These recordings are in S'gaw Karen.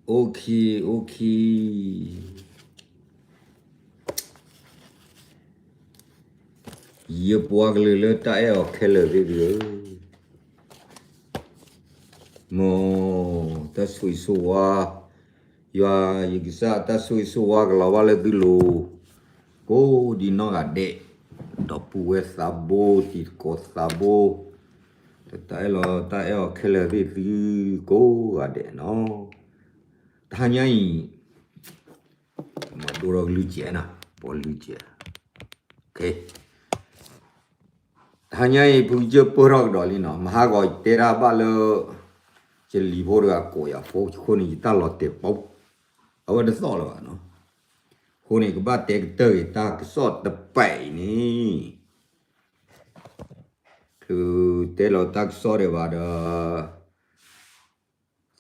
OK, OK. ယပှၤကလုာ်လၢတၢ်အဲၣ်အီၤခဲလၢာ်သ့ၣ်ဧၢ, မ်တၢ်ဆိၣ်ဂ့ၤဆိၣ်ဝါ, ယွၤယကစၢ်တၢ်ဆိၣ်ဂ့ၤဆိၣ်ဝါကလီၤဘၣ်လၢသုလိၤ, ကိးဒံနီၢ်ဂၤဒဲး, ဒီပုၢ်ဝဲၢ်သးဘိ တံၤသကိးသးဘိ, တၢ်အဲၣ်လီၤတၢ်အဲၣ်အီၤခဲလၢာ်သ့ၣ်သုကိးဂၤဒဲးနီၤ, တဟါညါအံၤ မၤဒိၣ်ထီၣ်ကလုၢ်ကဲးနၤ, ဘီလုၢ်ကဲး, တဟါညါအံၤ ဖုကစၢၢ်ပၢၢ်ထီၣ်ကဒီးလံနီၤ, မဟါဂီၤယတဲတၢ်ဘၣ်လၢ ယလံၤဖိတဂၤကိးယၤဖိအဃိန့ၣ် ယတၢ်လီၤတဲာ်ပီ, အဝဲတသီၣ်လၢၤဘၣ်နီၤ, အဃိန့ၣ် ကဘၣ်တဲကတၢၢ်ဂ့ၤတၢ်ကစီၣ်တပဲာ်အံၤန့ၣ်, ချုးတဲလီၤတၢ်ကစီၣ်ဒံးဘၣ်ဒီး သး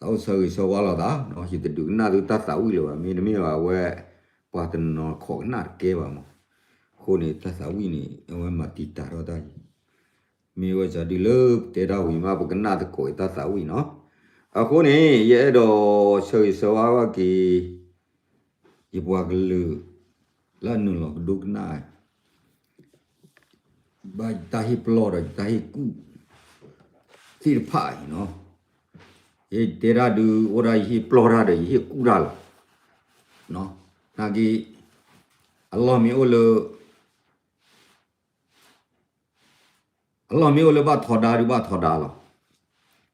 အိၣ်ဆၢဂ့ၤဆၢဝါလိာ်သး, ယတဒုးကနၣ်သုတၢ်သးဝံၣ်လၢၤဘၣ်, မ့တမ့ၢ်ဘၣ်အဝဲ ပှၤတနီၤခိးကနၣ်တကဲဘၣ်မး, အဃိန့ၣ် တၢ်သးဝံၣ်န့ၣ် အဝဲမၤတံာ်တာ်ထီၣ်တၢ်အံၤ, မ့ၢ်ဝဲစးဒုလၢပတဲတၢ်ဝံၤမး ပကနၣ်သကိးတၢ်သးဝံၣ်နီၤ, အဃိန့ၣ် ယအဲၣ်ဒိးဆၢဂ့ၤဆၢဝါဘၣ်က့ၤ ယပှၤကလုာ် လၢအနုာ်လီၤကဒိကနၣ် ဘၣ်ယတၢ်ဟ့ၣ်ပလီၢ်ဒီးယတၢ်ဟ့ၣ်ကူၣ်သ့ၣ်တဖၣ်အံၤနီၤ, ယတဲတၢ်ဒုး အိၣ်ဒၣ်ယဟ့ၣ်ပလီၢ်တၢ်ဒီးယဟ့ၣ်ကူၣ်တၢ်လီၤ, နာ်က့ အလီၢ်မ့ၢ်အိၣ်လၢ အလီၢ်မ့ၢ်အိၣ်လၢဘၣ်ထီဒါဒုးဘၣ်ထီဒါလီၤ,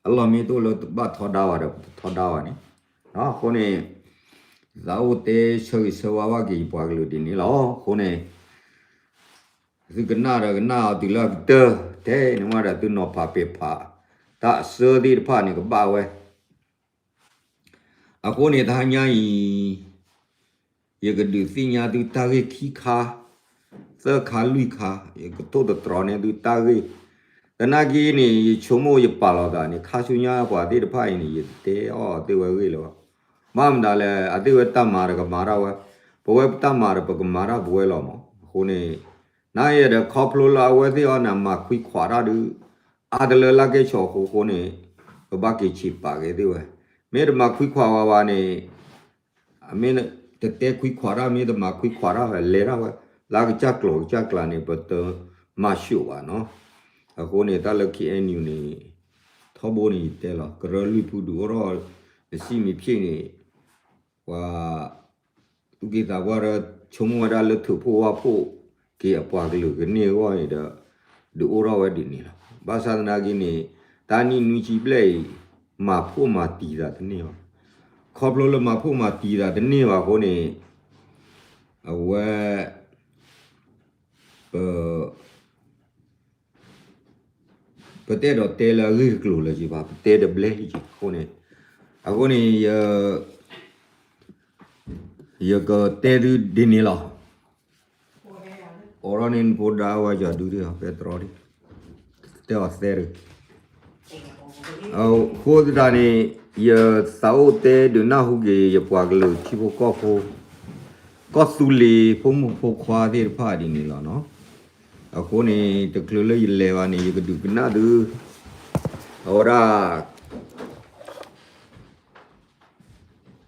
အလီၢ်မ့ၢ်တအိၣ်လၢဘၣ်ထီဒါဘၣ်ဒီး ပတထီဒါဘၣ်န့ၣ်, အဃိန့ၣ် သးအိၣ်တဲဆၢဂ့ၤဆၢဝါဘၣ်က့ၤယပှၤကလုာ်ဒ်န့ၣ်လီၤ, အဃိန့ၣ် သုကနၣ်ဒီးကနၣ်အီၤတုၤလၢအကတၢၢ်, ထဲန့ၣ်မးဒီးသုနီၤဖးပဲာ်ဖး တၢ်အစၢသ့ၣ်တဖၣ်န့ၣ်ကဘၣ်ဝဲ အဃိန့ၣ်တဟါညါအံၤ ယကဒုးသ့ၣ်ညါသုတၢ်ဂ့ၢ်ခံခါ သၢခါလွံၢ်ခါ, ယကထိၣ်သတြီၤန့ၢ်သုတၢ်ဂ့ၢ်, သနာ်က့န့ၣ် ယဆိကမိၣ်ယပာ်လီၤသးန့ၣ် ခါဆူညါပှၤသ့ၣ်တဖၣ်အံၤန့ၣ် ယတတဲအီၤသ့ၣ်ဝဲဂ့ၢ်လၢၤဘၣ်, ဘၣ်မတၤလဲၣ် အသ့ၣ်ဝဲတၢ်မၤဒီးကမၤတၢ်ဝဲ, ပဝဲပတၢ်မၤဒီးပကမၤတၢ်ပဝဲလီၤမး, အဃိန့ၣ် နာ်ယဲဒီးခီဖျိလၢအဝဲသ့ၣ်အီၤန့ၣ် မၤခွံခွးတၢ်ဒုး အါတလၢလၢကဲဆိးအဃိဃိန့ၣ် ပဘၣ်က့ၤဆံးပာ်က့ၤသ့ၣ်ဝဲ, မ့ၢ်တမၤခွံခွးဝဲဘၣ်န့ၣ် အမ့ၢ်တတဲခွံခွးတၢ် မ့ၢ်တမၤခွံခွးတၢ် လဲၤတၢ်ဝဲ လၢကစၢ်ကျိာ်ကစၢ်ကျါန့ၣ် ပတမၤဆှိးဘၣ်နီၤ, အဃိန့ၣ် တၢ်လၢ KNU န့ၣ် ထီဘိန့ၣ် ယတဲလီၤ ကရၢလွံၢ်ဖုဒုးအိၣ်ထီၣ် နစံၣ်မ့ၢ်ဖျ့ၣ်န့ၣ် ပှၤ သူၣ်က့သးပှၢ်ဒီး ဆိကမိၣ်ဝဲဒၣ်လၢထုးဖှိၣ်ဝၣ်ဖှိၣ်က့ၤအပှၤကလုာ်ကန့ၢ်အဂီၢ်န့ၣ်ဒီး ဒုးအိၣ်ထီၣ်ဝဲဒ်န့ၣ်လီၤ. ဘၣ်ဆၣ်သနာ်က့န့ၣ် တၢ်နံၣ်နွံဆံဘျဲၣ်အံၤ မၤဖှိၣ်မၤတံၤသးတန့ၢ်ဘၣ်. ခီဖျိလၢမၤဖှိၣ်မၤတံၤသးတန့ၢ်ဘၣ်အဃိန့ၣ် အဝဲ ပ ပတအဲၣ်ဒိးတဲလၢအဂ့ၢ်တကျိၤလၢၤက့ၤဘၣ်, ပတဲတဘျဲလံက့ၤအဃိန့ၣ်, အဃိန့ၣ် ယကတဲသုဒ်န့ၣ်လီၤ. အိးထီၣ်န့ၢ်နဖိဒါဝဲယွၤဒုးဒံး ဖဲတြီဒံး တဲအီၤသဲဒုး အဃိသတးန့ၣ် ယသးအိၣ်တဲဒုးနၢ်ဟူက့ၤ ယပှၤကလုာ်ထံဖိကီၢ်ဖိ ကီၢ်သူလ့ၤဖိမုၣ်ဖိခွါသ့ၣ်တဖၣ်ဒ်န့ၣ်လီၤနီၤ. အဃိန့ၣ် တချုးလၢယလဲၤဘၣ်န့ၣ် ယကဒုးကနၣ်သု အဝဲဒၣ်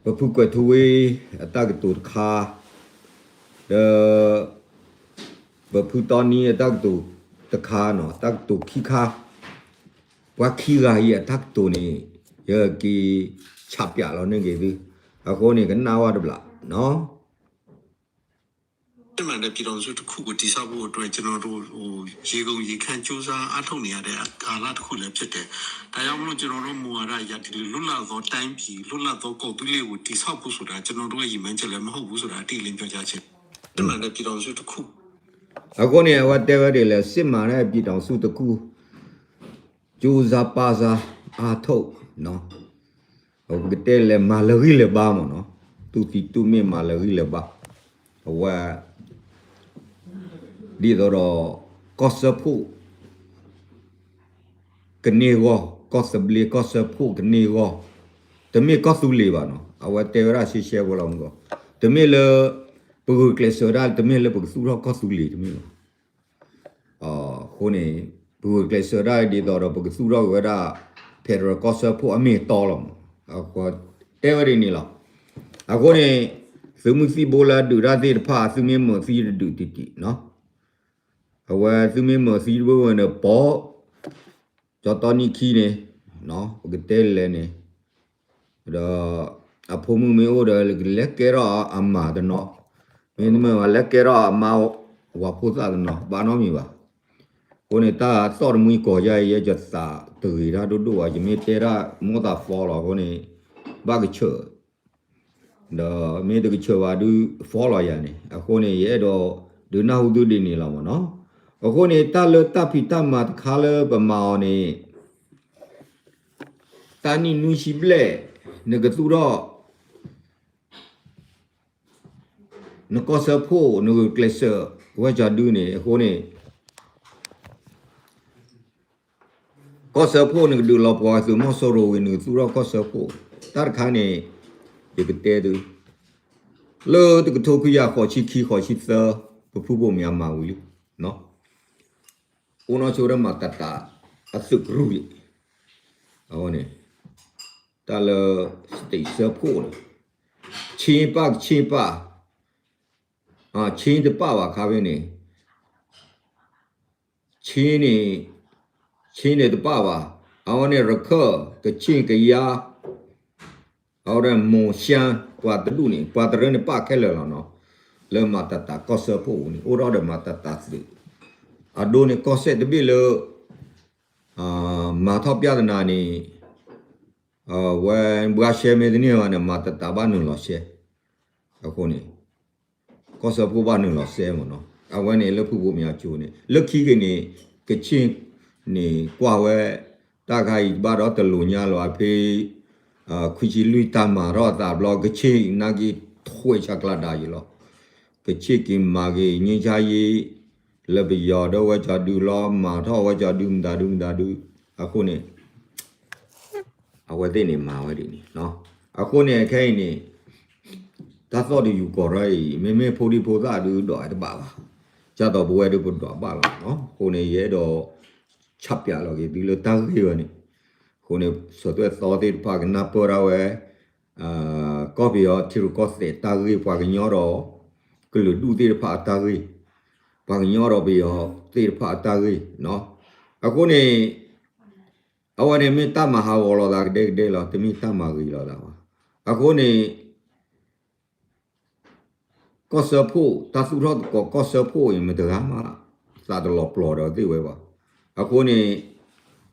ပဖုကွဲးထူဝ့အတၢ်ကတိၤတခါ, ဒီး ပဖုတီနံအတၢ်ကတိၤတခါနီၤ, တၢ်ကတိၤခံခါ, ပှၤခံဂၤအံၤအတၢ်ကတိၤန့ၣ် ယက့ၤဆးပၠးလီၤန့ၢ်က့ၤသု, အဃိန့ၣ် ကနၣ်ဝဲတဘျီနီၤ. စစ်မှန်တဲ့ပြည်ထောင်စုတစ်ခုကိုတည်ဆောက်ဖို့အတွက်ကျွန်တော်တို့ရေကုန်ရေခမ်းကြိုးစားအားထုတ်နေရတဲ့ကာလတစ်ခုလည်းဖြစ်တယ်။ ဒါကြောင့်မလို့ကျွန်တော်တို့မူဝါဒအရဒီလိုလွတ်လပ်သောတိုင်းပြည်လွတ်လပ်သောကော်သူလ့ကိုတည်ဆောက်ဖို့ဆိုတာကျွန်တော်တို့ရဲ့ရည်မှန်းချက်လည်းမဟုတ်ဘူးဆိုတာအတိအလင်းပြောကြားခြင်းစစ်မှန်တဲ့ပြည်ထောင်စုတစ်ခု အဃိန့ၣ် အဝဲတဲဝဲဒ်လဲၣ် စစ်မှန်တဲ့ပြည်ထောင်စုတစ်ခု ကြိုးစားပမ်းစားအားထုတ် ပကတဲလဲၤမၤလၢာ်ဂံၢ်လၢာ်ဘါမ့ၢ်နီၤ, တူၢ်သံတူၢ်မ့ၢ်မၤလၢာ်ဂံၢ်လၢာ်ဘါ, အဝဲ ဒ်သိးဒီး ကီၢ်စၢဖှိၣ် ကန့ၢ်အဂီၢ်, ကီၢ်သဘျ့ကီၢ်စၢဖှိၣ်ကန့ၢ်အဂီၢ်, တမ့ၢ်ကီၢ်သူလ့ၤဘၣ်နီၤ, အဝဲတဲဝဲဒၣ်ရှဲရှဲဖိလီၤမ့ၢ်ဂီၢ်, တမ့ၢ်လၢ ပဂုာ်ကျဲးစၢးဒၣ် တမ့ၢ်လၢပကသူၣ်ထီၣ်ကီၢ်သူလ့ၤတမ့ၢ်ဘၣ်. အဃိန့ၣ် ပဂုာ်ကျဲးစၢးဒၣ်ဒ်သိးဒီး ပကသူၣ်ထီၣ်က့ၤဝဲဒၣ် federal ကီၢ်စၢဖှိၣ်အမ့ၢ်အတီလီၤမး. အဃိ တဲဝဲဒ်န့ၣ်လီၤ. အဃိန့ၣ် သုးမုၢ်သံၣ်ဘိလၢအဒုးတၢ်သ့ၣ်တဖၣ် သုမ့ၢ်မၤသံတဒုးတံၢ်တံၢ်နီၤ, အဝဲသုမ့ၢ်မၤသံတဘိဝဲန့ၣ် ပိာ် ကၠီတီနံၣ်ခံန့ၣ် ပကတဲလဲၣ်န့ၣ် ဒီး အဖိမုၣ်မ့ၢ်အိၣ်ဒီး လဲၤကဲထီၣ်အမၤတနီၤ, မ့တမ့ၢ်ဘၣ်လဲၤကဲထီၣ်အမါ ဝၤဖိသၣ်တနီၤ ဘၣ်နီတမံၤဘၣ်. အဃိန့ၣ် တၢ်သီၣ်တမှံကီၢ်ယါအံၤ ယဲယသးတဂ့ၤတၢ်ဒိၣ်ဒိၣ်ဘၣ်, ယမ့ၢ်တဲတၢ်မိၣ်သးဖီလီၤ. အဃိန့ၣ် ဘၣ်ကဆၢၣ် ဒီးမ့ၢ်တကဆၢၣ်ဘၣ်ဒုး ဖီလီၤယၤန့ၣ်, အဃိန့ၣ် ယအဲၣ်ဒိးဒုးနၢ်ဟူသုဒ်န့ၣ်လီၤမ့ၢ်နီၤ. အဃိန့ၣ် တၢ်လၢတၢ်ဖံးတၢ်မၤတခါလၢပမၤအီၤန့ၣ် တၢ်နံၣ်နွံဆံဘျဲၣ် နကသူၣ်ထီၣ် နကီၢ်စၢဖှိၣ် နဂုာ်ကျဲးစၢးဝဲကၠီဒုန့ၣ် အဃိန့ၣ် ကီၢ်စၢဖှိၣ်နကဒုးလီၤပှီၢ်သုးမီၤစိရိၤဝံၤ နကသူၣ်ထီၣ်ကီၢ်စၢဖှိၣ်, တၢ်တခါန့ၣ် ယကတဲသု လၢတကထိခွံကယၤဃိးဆံခံ ဃိးဆံသၢ ပဖုဘိၣ်မၠးမၤဝံၤလံ, အိၣ်နီၢ်ဆိဒၣ်မၤတၢ်တၢ်အသုးကရူၢ်လံ, အဃိန့ၣ် တၢ်လၢ state စၢဖှိၣ်န့ၣ် ခ့ပၢ် ခ့ပၢ် ခ့တပၣ်ဘၣ်ခါဖဲန့ၣ် ခ့န့ၣ် ခ့န့ၣ်တပၣ်ဘၣ်, အဝဲန့ၣ်ရခၢၣ် ကခ့ၣ်ကယါ, အဝဲဒၣ်မိၢ်ရှါ ပှၤတဒူၣ်န့ၣ် ပှၤတရၢန့ၣ်ပၣ်ခဲလၢာ်လီၤနီၤ, လၢမၤတၢ်တၢ်ကီၢ်စၢဖှိၣ်ပူၤန့ၣ် အိၣ်ထီၣ်ဒီးမၤတၢ်တၢ်သုး, အဒိန့ၣ်ကီၢ်စဲၣ်တဘ့ၣ်လၢ မၤထီၣ်ပြဿနာန့ၣ် ဝဲဘှါရှဲမ့ၢ်တန့ၢ်ဘၣ်န့ၣ် မၤတၢ်တၢ်ဘၣ်နုာ်လီၤရှဲ, အဃိန့ၣ် ကီၢ်စၢဖှိၣ်ဘၣ်နုာ်လီၤရှဲမ့ၢ်နီၤ, အဝဲန့ၣ်လၢဖုဘိၣ်မၠးကၠိန့ၣ် လၢခံက့ၤန့ၣ် ကခ့ၣ်န့ၣ်ကွၢ်ဝဲ တၢ်ခါအံၤတဘၣ်ဒီးတလိာ်ညါလီၤအဖဲ ခွံဆံလွံၢ်တၢ်မၤထီၣ်အသးဘျီ ကခ့ၣ်နာ်က့ထွဲဆါကျါဒါယံၤလီၤ, ကခ့ၣ်က့ၤမၤက့ၤ ငြိမ်းချမ်းရေး လၢပယီၤဒီးဝဲကၠီဒုလီၤ မၤထီၣ်ဝဲကၠီဒုမတၤဒုမတၤဒု, အဃိန့ၣ် အဝဲသ့ၣ်န့ၣ်မၤဝဲဒ်န့ၣ်, အဃိန့ၣ်ခဲအံၤန့ၣ် တၢ်သီၣ်တယူၤကီၢ်ရၢအံၤ မ့မ့ၢ်ဖိဒံဖိသၣ်ဒုးဒွးတဘၣ်ဘၣ်, ဒ်သိးပဝဲဒုးပဒွးဘၣ်လီၤနီၤ, အဃိန့ၣ် ယအဲၣ်ဒိး ဆၣ်ပၠးလီၤက့ၤသုလၢတၢ်ဂ့ၢ်ဝဲန့ၣ်, အဃိန့ၣ် စီၤသွဲၣ်သီသ့ၣ်တဖၣ်ကနၢ်ပၢၢ်ဒၣ်ဝဲ ကီၢ်ပယီၤထံရူၢ်ကီၢ်သဲးတၢ်ဂ့ၢ် ပှၤကညီဒီး ကလုာ်ဒူၣ်သ့ၣ်တဖၣ်အတၢ်ဂ့ၢ်, ပှၤကညီဒီးပယီၤသ့ၣ်တဖၣ်အတၢ်ဂ့ၢ်, အဃိန့ၣ် အဝဲန့ၣ်မ့ၢ်တၢ်မၤဟးဂီၤလိာ်သးကဒဲကဒဲလီၤ, တမ့ၢ်တၢ်မၤဂ့ၤလိာ်သးဘၣ်, အဃိန့ၣ် ကီၢ်စၢဖှိၣ် တၢ်သူၣ်ထီၣ်သကိးကီၢ်စၢဖှိၣ်အံၤ မတၤတဂၤမး သးတလီၤပျီၢ်ဒီးသ့ၣ်ဝဲဘၣ်, အဃိန့ၣ်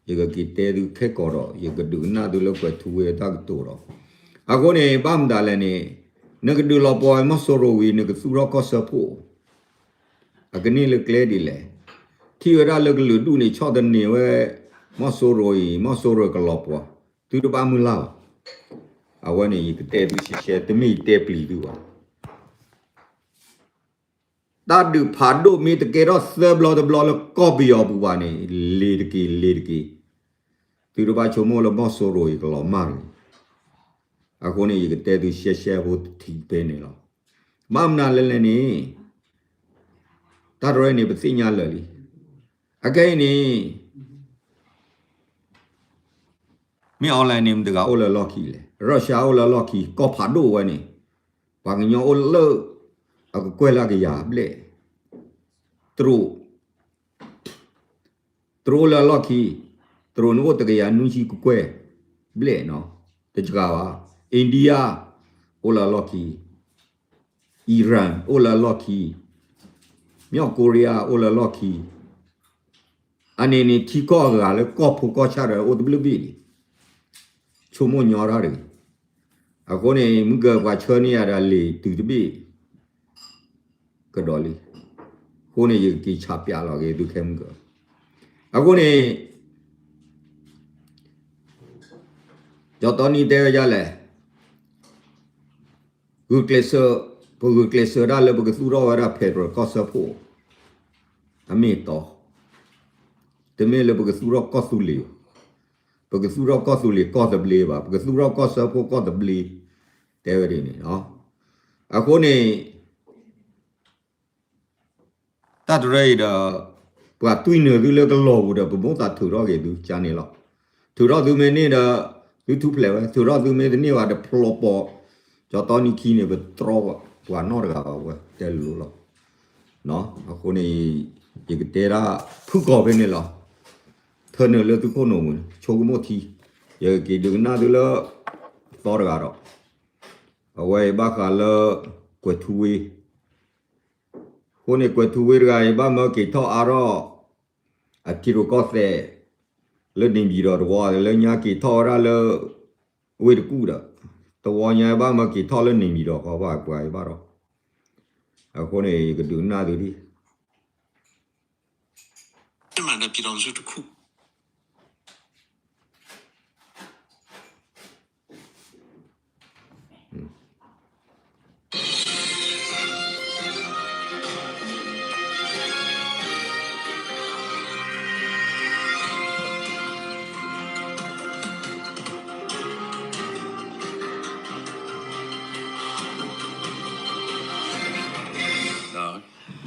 ယကက့ၤတဲသုခဲကိာ်ဒီး ယကဒုးကနၣ်သုလၢကွဲၤထူဝ့အတၢ်ကတိၤဒီး, အဃိန့ၣ် ဘၣ်မတၤလဲၣ်န့ၣ် နကဒုးလီၤပှီၢ်မီၢ်စိရိၤဝံၤ နကသူၣ်ထီၣ်ကီၢ်စၢဖှိၣ် အကန့ၢ်လၢကျဲဒ်လဲၣ်, ထံၣ်ဝဲဒၣ်လၢကလုာ်ဒူၣ်န့ၣ် ဆီၣ်သနံးဝဲ မီၢ်စိရိၤအံၤ မီၢ်စိရိၤကလီၤပှီၢ်, သုတဘၣ်မုၢ်လၢ်ဘၣ်, အဝဲန့ၣ် ယကတဲသုရှဲရှဲ တမ့ၢ်ယတဲပျံၤသုဘၣ် တၢ်ဒုးဖးဒိၣ်မ့ၢ်တကဲထီၣ်သၢဘျီတဘျီလၢကီၢ်ပယီၤပူၤဘၣ်န့ၣ် လ့ၤတက့ၤ လ့ၤတက့ၤ, သုတဘၣ်ဆိကမိၣ်လၢမီၢ်စိရိၤအံၤကလီၤမၢ်တဂ့ၤ, အဃိန့ၣ် ယကတဲသုရှဲရှဲဖိတထံးဖဲန့ၣ်လီၤ. ဘၣ်မနုၤလဲၣ်လဲၣ်န့ၣ် တၢ်တရဲၣ်န့ၣ် ပသ့ၣ်ညါလၢာ်လံ. အခဲအံၤန့ၣ် မ့ၢ် online န့ၣ် မတၤတဂၤအိၣ်လၢလီၢ်ခံလဲၣ်. Russia အိၣ်လၢလီၢ်ခံ ကီၢ်ဖးဒိၣ်ဝဲန့ၣ် ပှၤကညီအိၣ်လၢ အကကွဲၢ်လၢကယၤဘျဲၣ်, တရူး တရူးအိၣ်လၢအလီၢ်ခံ, တရူးန့ၣ်အိၣ်တကယၤနွံဆံကကွဲၢ်ဘျဲၣ်နီၤ, တစှၤဘၣ်. India အိၣ်လၢအလီၢ်ခံ, Iran အိၣ်လၢအလီၢ်ခံ, မြောက်ကိုရီးယား အိၣ်လၢအလီၢ်ခံ, အန့ၣ်န့ၣ် ထံကီၢ်အဂၤလၢကီၢ်ဖိကီၢ်ဆၣ်ဒီးအိၣ်တဘျုးဘ့ၣ်လံ, ဆိကမိၣ်ညီတၢ်တဂ့ၤ. အဃိန့ၣ် မုၢ်ကၢၤပှၤဆှၢန့ၢ်ယၤဒီးလ့ၤတုၤတဘ့ၣ် ကဒီးလံ. အဃိန့ၣ် ယကက့ၤဆးပၠးလီၤက့ၤသုခဲမုၢ်ကၢၤ. အဃိန့ၣ် ကၠီတီနံတဲဝဲဒ်လဲၣ်, ဂုာ်ကျဲးစၢး, ပဂုာ်ကျဲးစၢးဒၣ်လၢပကသူၣ်ထီၣ်ဝဲဒၣ် federal ကီၢ်စၢဖှိၣ် အမ့ၢ်အတီ, တမ့ၢ်လၢပကသူၣ်ထီၣ်ကီၢ်သူလ့ၤဘၣ်, ပကသူၣ်ထီၣ်ကီၢ်သူလ့ၤကီၢ်သဘျ့ဘၣ်, ပကသူၣ်ထီၣ်ကီၢ်စၢဖှိၣ်ကီၢ်သဘျ့, တဲဝဲဒ်န့ၣ်လီၤ. အဃိန့ၣ် တၢ်တရဲၣ်အံၤဒီး ပှၤတွံၢ်နုာ်သုလၢကလီၤပူၤဒီး ပမိၣ်သးထုးထီၣ်က့ၤသုကန့ၣ်လီၤ. ထုးထီၣ်သုမ့ၢ်န့ၢ်ဒီး သုထူၣ်ဖျဲးဝဲ ထုးထီၣ်သုမ့ၢ်တန့ၢ်ဘၣ်တဖျိးပိာ်, ကၠီတီနံၣ်ခံန့ၣ် ပတြီပှၤနီတဂၤဘၣ်ဝဲ တဲလိၤလီၤ. အဃိန့ၣ် ယကတဲဒၣ်ဖုၣ်ကိာ်ဖဲန့ၣ်လီၤ. ထၢနုာ်လၢသုခိၣ်နူာ်မုၢ် ဆိကမိၣ်ထံ, ယကက့ၤဒုးကနၣ်သုလၢ သီတဂၤဒီး အဝဲအံၤဘၣ်ဃးလၢ ကွဲးထူဝ့ အဃိန့ၣ် ကွဲးထူဝ့တဂၤအံၤ ဘၣ်မၢက့ၤထီၣ်အါထီၣ် အထံရူၢ်ကီၢ်သဲး လၢန့ၣ်ပၠံၣ်ဒီးတဝီ လၢညါက့ၤထီၣ်ဝဲဒၣ်လၢ ဝ့ၢ်တကူၣ်ဒီး တဝီညါဘၣ်မၢက့ၤထီၣ်လၢန့ၣ်ပၠံၣ်ဒီးဃီဘၣ်ပှၤအံၤဘၣ်ဒီး အဃိန့ၣ် ယကဒုးကနၣ်သုဒ် မ့ၢ်မးဒီး ပြည်ထောင်စုတစ်ခု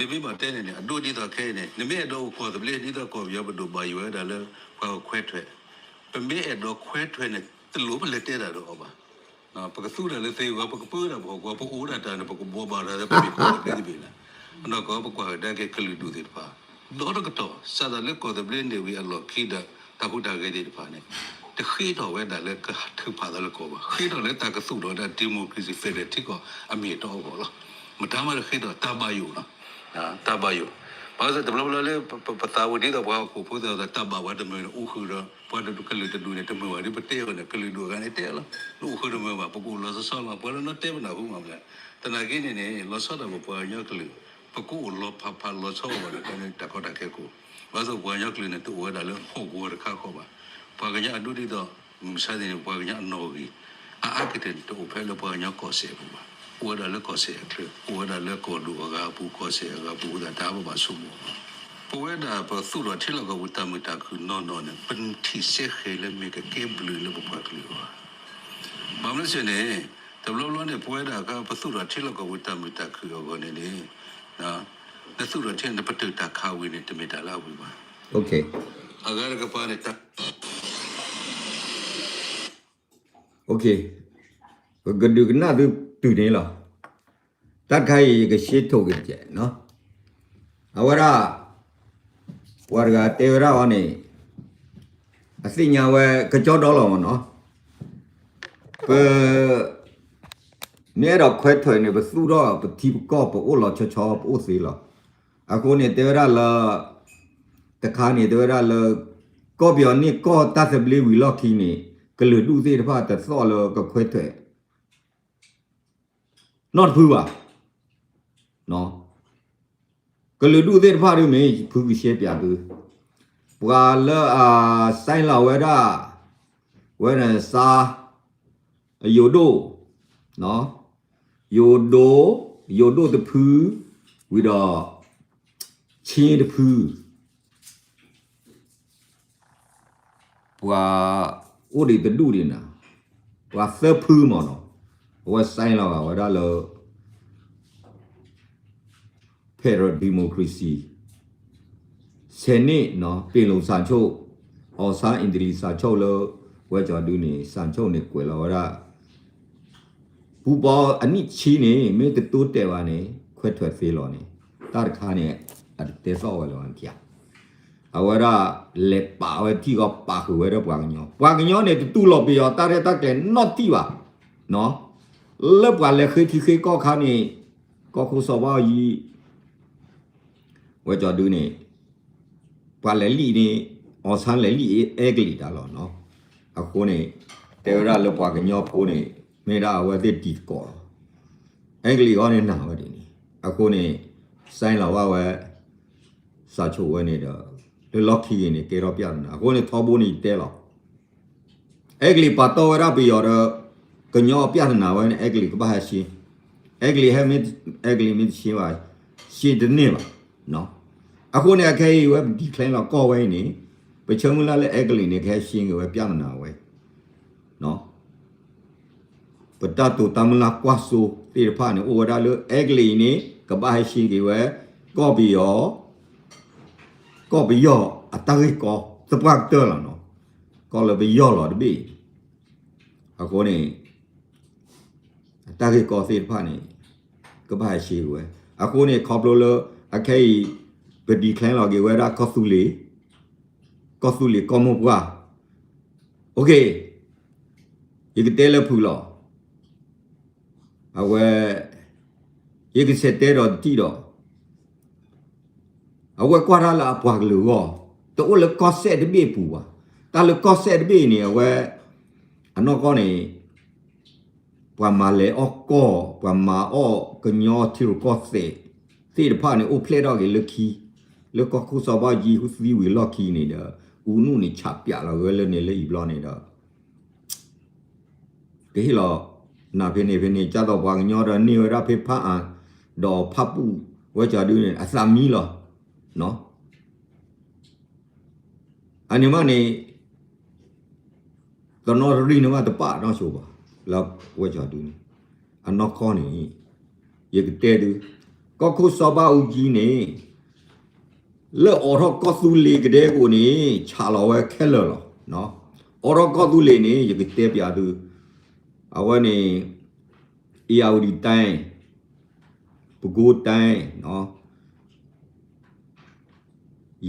မ့မ့ၢ်ဘၣ်တဲန့ၣ်န့ၣ် အဒိဒ်သိးခဲအံၤန့ၣ် နမ့ၢ်အဲၣ်ဒိးအိၣ်ကီၢ်သဘျ့ ဒ်သိးကီၢ်ပယီၤပဒိၣ်ဘၣ်ယိၣ်ဝဲဒၣ်လၢ ပှၤကခွဲးထွဲး, ပမ့ၢ်အဲၣ်ဒိးခွဲးထွဲးန့ၣ် တလိၣ်ပလဲၤတဲတၢ်ဒီးအီၤဘၣ်. ပကသူတၢ်လၢသ့ဂီၤ ပကပၢတၢ်ပဟီၣ်ကဝီၤ ပအိၣ်ဒၣ်တၢ်န့ၣ် ပကဘိးဘၣ်တၢ်လၢပမ့ၢ်ကီၢ်သဘျ့သဘ့ၣ်လၢ အနီၢ်ကီၢ် ပကွၢ်ကဒါက့ၤကလုာ်ဒူၣ်သ့ၣ်တဖၣ် ဒီတကတီၢ် စးထီၣ်လၢကီၢ်သဘျ့န့ၣ်ဝံၤအလီၢ်ခံဒီး တၢ်ဟူးတၢ်ဂဲၤသ့ၣ်တဖၣ်န့ၣ် တဃ့ထီၣ်ဝဲဒၣ်လၢကထုးဖးသးလၢကီၢ်ဘၣ်, ဃ့ထီၣ်လၢတၢ်ကသူၣ်ထီၣ်ဝဲဒၣ် democracy federal ထံကီၢ်အမ့ၢ်အတီအဂီၢ်လီၤ. မတၤမးတဃ့ထီၣ်တၢ်ဘၣ်ယိၣ်လီၤ. တၢ်ဘၣ်ယိၣ်, ဘၣ်ဆၣ်တဘျီဘျီလၢ ပသးဝံၤဒ်သိးပှၤဟီၣ်ခိၣ်ဖိသ့ၣ်တဖၣ် တၢ်ဘၣ်ပှၤတမုာ်န့ၣ် အိၣ်ဃုာ်ဒီး ပှၤကလုာ်တဒူၣ်န့ၣ် တမုာ်ဘၣ်ဒီး ပတဲအီၤန့ၣ် ကလုာ်ဒူၣ်အဂၤန့ၣ်တဲလီၤ, နအိၣ်ဃုာ်တမုာ်ဘၣ် ပကအိၣ်လီၤဆီဆီလီၤ ပှၤလၢနီတဲပနၢ်ဟူမးမး, သနာ်က့န့ၣ်န့ၣ် လီၤဆီဒၣ်ပပှၤကညီကလုာ် ပကအိၣ်လီၤဖးဖးလီၤဆီဘၣ်ဒီး တၢ်ကီတၢ်ခဲကိး, ဘၣ်ဆၣ်ပှၤကညီကလုာ်န့ၣ် တအိၣ်ဝဲဒၣ်လၢဟီၣ်ကဝီၤတခါဃီဘၣ်. ပှၤကညီအဒိဒ်သိး မုၢ်မဆါတနံၤန့ၣ် ပှၤကညီအနီၣ်ဂံၢ် အအါကတၢၢ်န့ၣ် တအိၣ်ဖဲလၢပှၤကညီကီၢ်စဲၣ်အပူၤဘၣ်, အိၣ်ဝဲဒၣ်လၢကီၢ်စဲၣ်အချၢ, အိၣ်ဝဲဒၣ်လၢကီၢ်ဒိၣ်အဂၤအပူၤ ကီၢ်စဲၣ်အဂၤအပူၤအဃိသတး တၢ်ဘၣ်ဘၣ်ဆိကမိၣ် ပဝဲဒၣ်ပသူၣ်ထီၣ်ထံလီၢ်ကီၢ်ပူၤတၢ်မုာ်တၢ်ခုၣ်နီၢ်နီၢ်န့ၣ် ပထံၣ်စဲဃဲၤလၢမ့ၢ်ကကဲဘျုးလၢပပှၤကလုာ်အဂီၢ်, ဘၣ်မနုၤစ့ၢ်န့ၣ် တဘျီဘျီန့ၣ် ပဝဲဒၣ်အခါ ပသူၣ်ထီၣ်ထံလီၢ်ကီၢ်ပူၤတၢ်မုာ်တၢ်ခုၣ်အဂီၢ်န့ၣ်န့ၣ် နသူၣ်ထီၣ်ထံန့ၣ် ပတုာ်တၢ်ခးဝံၤန့ၣ် တမ့ၢ်တၢ်လၢအဝံၤဘၣ်. အဂၤတကပၤန့ၣ် တၢ် ပကဒုးကနၣ်သုတုၤန့ၣ်လီၤ. တၢ်တခါအံၤ ယကရှဲထိၣ်က့ၤတကဲး, အဝဲဒၣ် ပှၤတဂၤတဲဝဲဒၣ်အီၤန့ၣ် အသ့ၣ်ညါဝဲ ကကၠီဒီလီၤမးနီၤ, ပ မ့ၢ်အဲၣ်ဒိးခွဲးထွဲးန့ၣ် ပသူၣ်ထီၣ်ပထံပကီၢ် ပအိၣ်လီၤဆီဆီ ပအိၣ်သ့လီၤ. အဃိန့ၣ် တဲဝဲဒၣ်လၢ တခါန့ၣ် တဲဝဲဒၣ်လၢ ကီၢ်ပယီၤန့ၢ်ကီၢ်တၢ်သဘျ့ဝံၤလီၢ်ခံန့ၣ် ကလုာ်ဒူၣ်သ့ၣ်တဖၣ်တသီၣ်လၢကခွဲးထွဲး နီတဖုဘၣ်. ကလုာ်ဒူၣ်သ့ၣ်တဖၣ်ဒ်မ့ၢ်ဖုကရှဲပၠးသု, ပှၤလၢအ sign လီၤဝဲဒၣ် ဝဲန့ၣ်စါ ယိၤဒိၣ်, ယိၤဒိၣ်, ယိၤဒိၣ်တဖု, ဝံၤဒီး ဆ့တဖု ပှၤအိၣ်ဒံးတဒူၣ်ဒံးနၤ, ပှၤသၢဖုမ့ၢ်နီၤ, အဝဲ sign လီၤဂာ်ဝဲဒၣ်လၢ federal democracy ဆယ်နှစ်နီၤ, ပင်လုံစာချုပ်, အောင်ဆန်း အင်တလီစာချုပ် လၢ ဝဲကၠီဒုန့ၣ် စာချုပ် န့ၣ် ကွဲးလီၤဝဲဒၣ် ပူပီအနံၣ်ဆံန့ၣ် မ့ၢ်တတိတဲာ်ဘၣ်န့ၣ် ခွဲးထွဲးသ့လီၤန့ၣ် တၢ်တခါန့ၣ် အတတဲသီၣ်ဝဲလၢၤဘၣ်နထံၣ်ဧါ. အဝဲဒၣ်လဲၤပာ်ဝဲထံၣ်ဂီၢ် ပာ်ဃုာ်ဝဲဒၣ်ပှၤကညီ, ပှၤကညီန့ၣ် တတူၢ်လိာ်ပယီၤတၢ်ရဲၣ်တၢ်ကျဲၤနီတထံၣ်ဘၣ်. လၢပှၤလဲၤဃ့ထံဃ့ကီၢ်ခါန့ၣ် ကီၢ်ခိၣ်စီၤဘၣ်အူကၠံ ဝဲကၠီဒုန့ၣ် ပှၤလဲၤလံၣ်န့ၣ် အောင်ဆန်း လဲၤလံၣ်အဲကလံးတၢ်လီၤနီၤ. အဃိန့ၣ် တဲဝဲဒၣ်လၢပှၤကညီဖိန့ၣ် မ့ၢ်ဒၣ်အဝဲသ့ၣ်တံၤသကိးလီၤ. အဲကလံးအဂီၢ်န့ၣ်နာ်ဝဲဒ်န့ၣ် အဃိန့ၣ် sign လီၤဘၣ်ဝဲ စာချုပ် ဝဲန့ၣ်ဒီး လၢလီၢ်ခံဂ့ၤန့ၣ် ကဲထီၣ်ပြဿနာ အဃိန့ၣ် ထီဘိန့ၣ်ယတဲလီၤ အဲကလံးပာ်တီၢ်ဝဲဒၣ်ပယီၤဒီး ကညီပြဿနာဝဲန့ၣ် အဲကလံးကဘၣ်ဟဲရှင်း, အဲကလံးဟဲမ့ၢ် အဲကလံးမ့ၢ်တရှင်းဘၣ် ရှင်းတန့ၢ်ဘၣ်. အဃိန့ၣ် အခဲအံၤဝဲ ပ declare လီၤကီၢ်ဝဲအံၤန့ၣ် ပဆၢမုၢ်လၢ်လၢအဲကလံးန့ၣ် ကဟဲရှင်းက့ၤဝဲပြဿနာဝဲ ပတၢ်တိာ်တၢ်မုၢ်လၢ်ကွၢ်စိသ့ၣ်တဖၣ်န့ၣ် အိၣ်ဝဲဒၣ်လၢအဲကလံးအံၤန့ၣ် ကဘၣ်ဟဲရှင်းက့ၤဝဲ ကီၢ်ပယီၤ ကီၢ်ပယီၤအတၢ်ဂ့ၢ်ကီသပှၢ်ကတၢၢ်လီၤနီၤ. ကီၢ်လၢပယီၤလီၤတဘ့ၣ်အံၤ အဃိန့ၣ် တၢ်ဂ့ၢ်ကီသ့ၣ်တဖၣ်န့ၣ် ကဘၣ်ဟဲရှဲဝဲ. အဃိန့ၣ် ခီဖျိလၢ အခဲအံၤ ပ declare လီၤက့ၤဝဲဒၣ်ကီၢ်သူလ့ၤ, ကီၢ်သူလ့ၤကီၢ်မိၢ်ပှၢ်, အိၣ်က့ၤ, ယကတဲလၢဖုးလီၤ. အဝဲ ယကဆဲးတဲဒီးတထံၣ်ဒီး အဝဲကွၢ်တၢ်လၢအပှၤကလုာ်အဂီၢ်, တအိၣ်လၢကီၢ်စဲၣ်တဘ့ၣ်အပူၤဘၣ်. တၢ်လၢကီၢ်စဲၣ်တဘ့ၣ်အံၤန့ၣ် အဝဲ အနီၢ်ကီၢ်န့ၣ် ပှၤမၤလဲၤအီၣ်ကီၢ်, ပှၤမၤအီၣ်ကညီထံရူၢ်ကီၢ်သဲးသ့ၣ်တဖၣ်န့ၣ် အိၣ်ဖျဲၣ်ထီၣ်က့ၤလၢခံ, လၢကီၢ်ခိၣ်စီၤဘၣ်အူကၠံဟူသံဝံၤလီၢ်ခံန့ၣ်ဒီး အူနုၣ်န့ၣ်ဆးပၠးလီၤဝဲလၢန့ၣ်လၢအံၤဘျီန့ၣ်ဒီး ကဟ့ၣ်လီၤ နၤဖဲန့ၣ်ဖဲန့ၣ် ကၢ်သိးပှၤကညီဒီးန့ၢ်ဝဲဒၣ်ဖဲဖၣ်အၣ် ဒီးဖၣ်ပူၣ်ဝဲကၠီဒုန့ၣ် အသးမံလီၤ. အန့ၣ်မးန့ၣ် တနီသရံၣ်န့ၣ်မးတပာ်နီၢ်ဆိဘၣ် လၢဝဲကၠီဒုန့ၣ် အနီၢ်ကီၢ်န့ၣ် ယကတဲဒု ကီၢ်ခိၣ်စီၤဘၣ်အူကၠံန့ၣ် လၢအိးထီၣ်ကီၢ်သူလ့ၤကဒဲကအိၣ်န့ၣ် ဆးလီၤဝဲခဲလၢာ်လီၤ. အိးထီၣ်ကီၢ်သူလ့ၤန့ၣ် ယကတဲပျးသု အဝဲန့ၣ် ဧရာဝတီတိုင်း, ပဲခူးတိုင်း,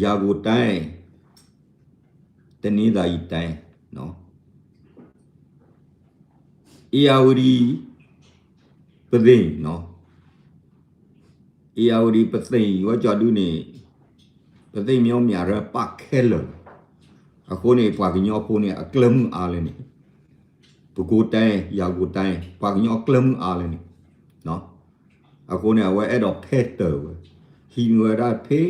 ရန်ကုန်တိုင်း, တနင်္သာရီတိုင်း, ဧရာဝတီ, ပုသိမ်, ဧရာဝတီ, ပုသိမ် ဝဲကၠီဒုန့ၣ် ပုသိမ်မျီးမျးရဲပာ်ခဲလၢာ်လီၤ. အဃိန့ၣ် ပှၤကညီဖိန့ၣ် အကျၢၢ်မုၢ်အါလၢန့ၣ်, ပဲခူးတိုင်း, ရန်ကုန်တိုင်း ပှၤကညီအကျၢၢ်မုၢ်အါလၢန့ၣ် အဃိန့ၣ် အဝဲအဲၣ်ဒိးဖဲတၢၢ်ဝဲ, ဟံးန့ၢ်ဝဲဒၣ်ဖဲ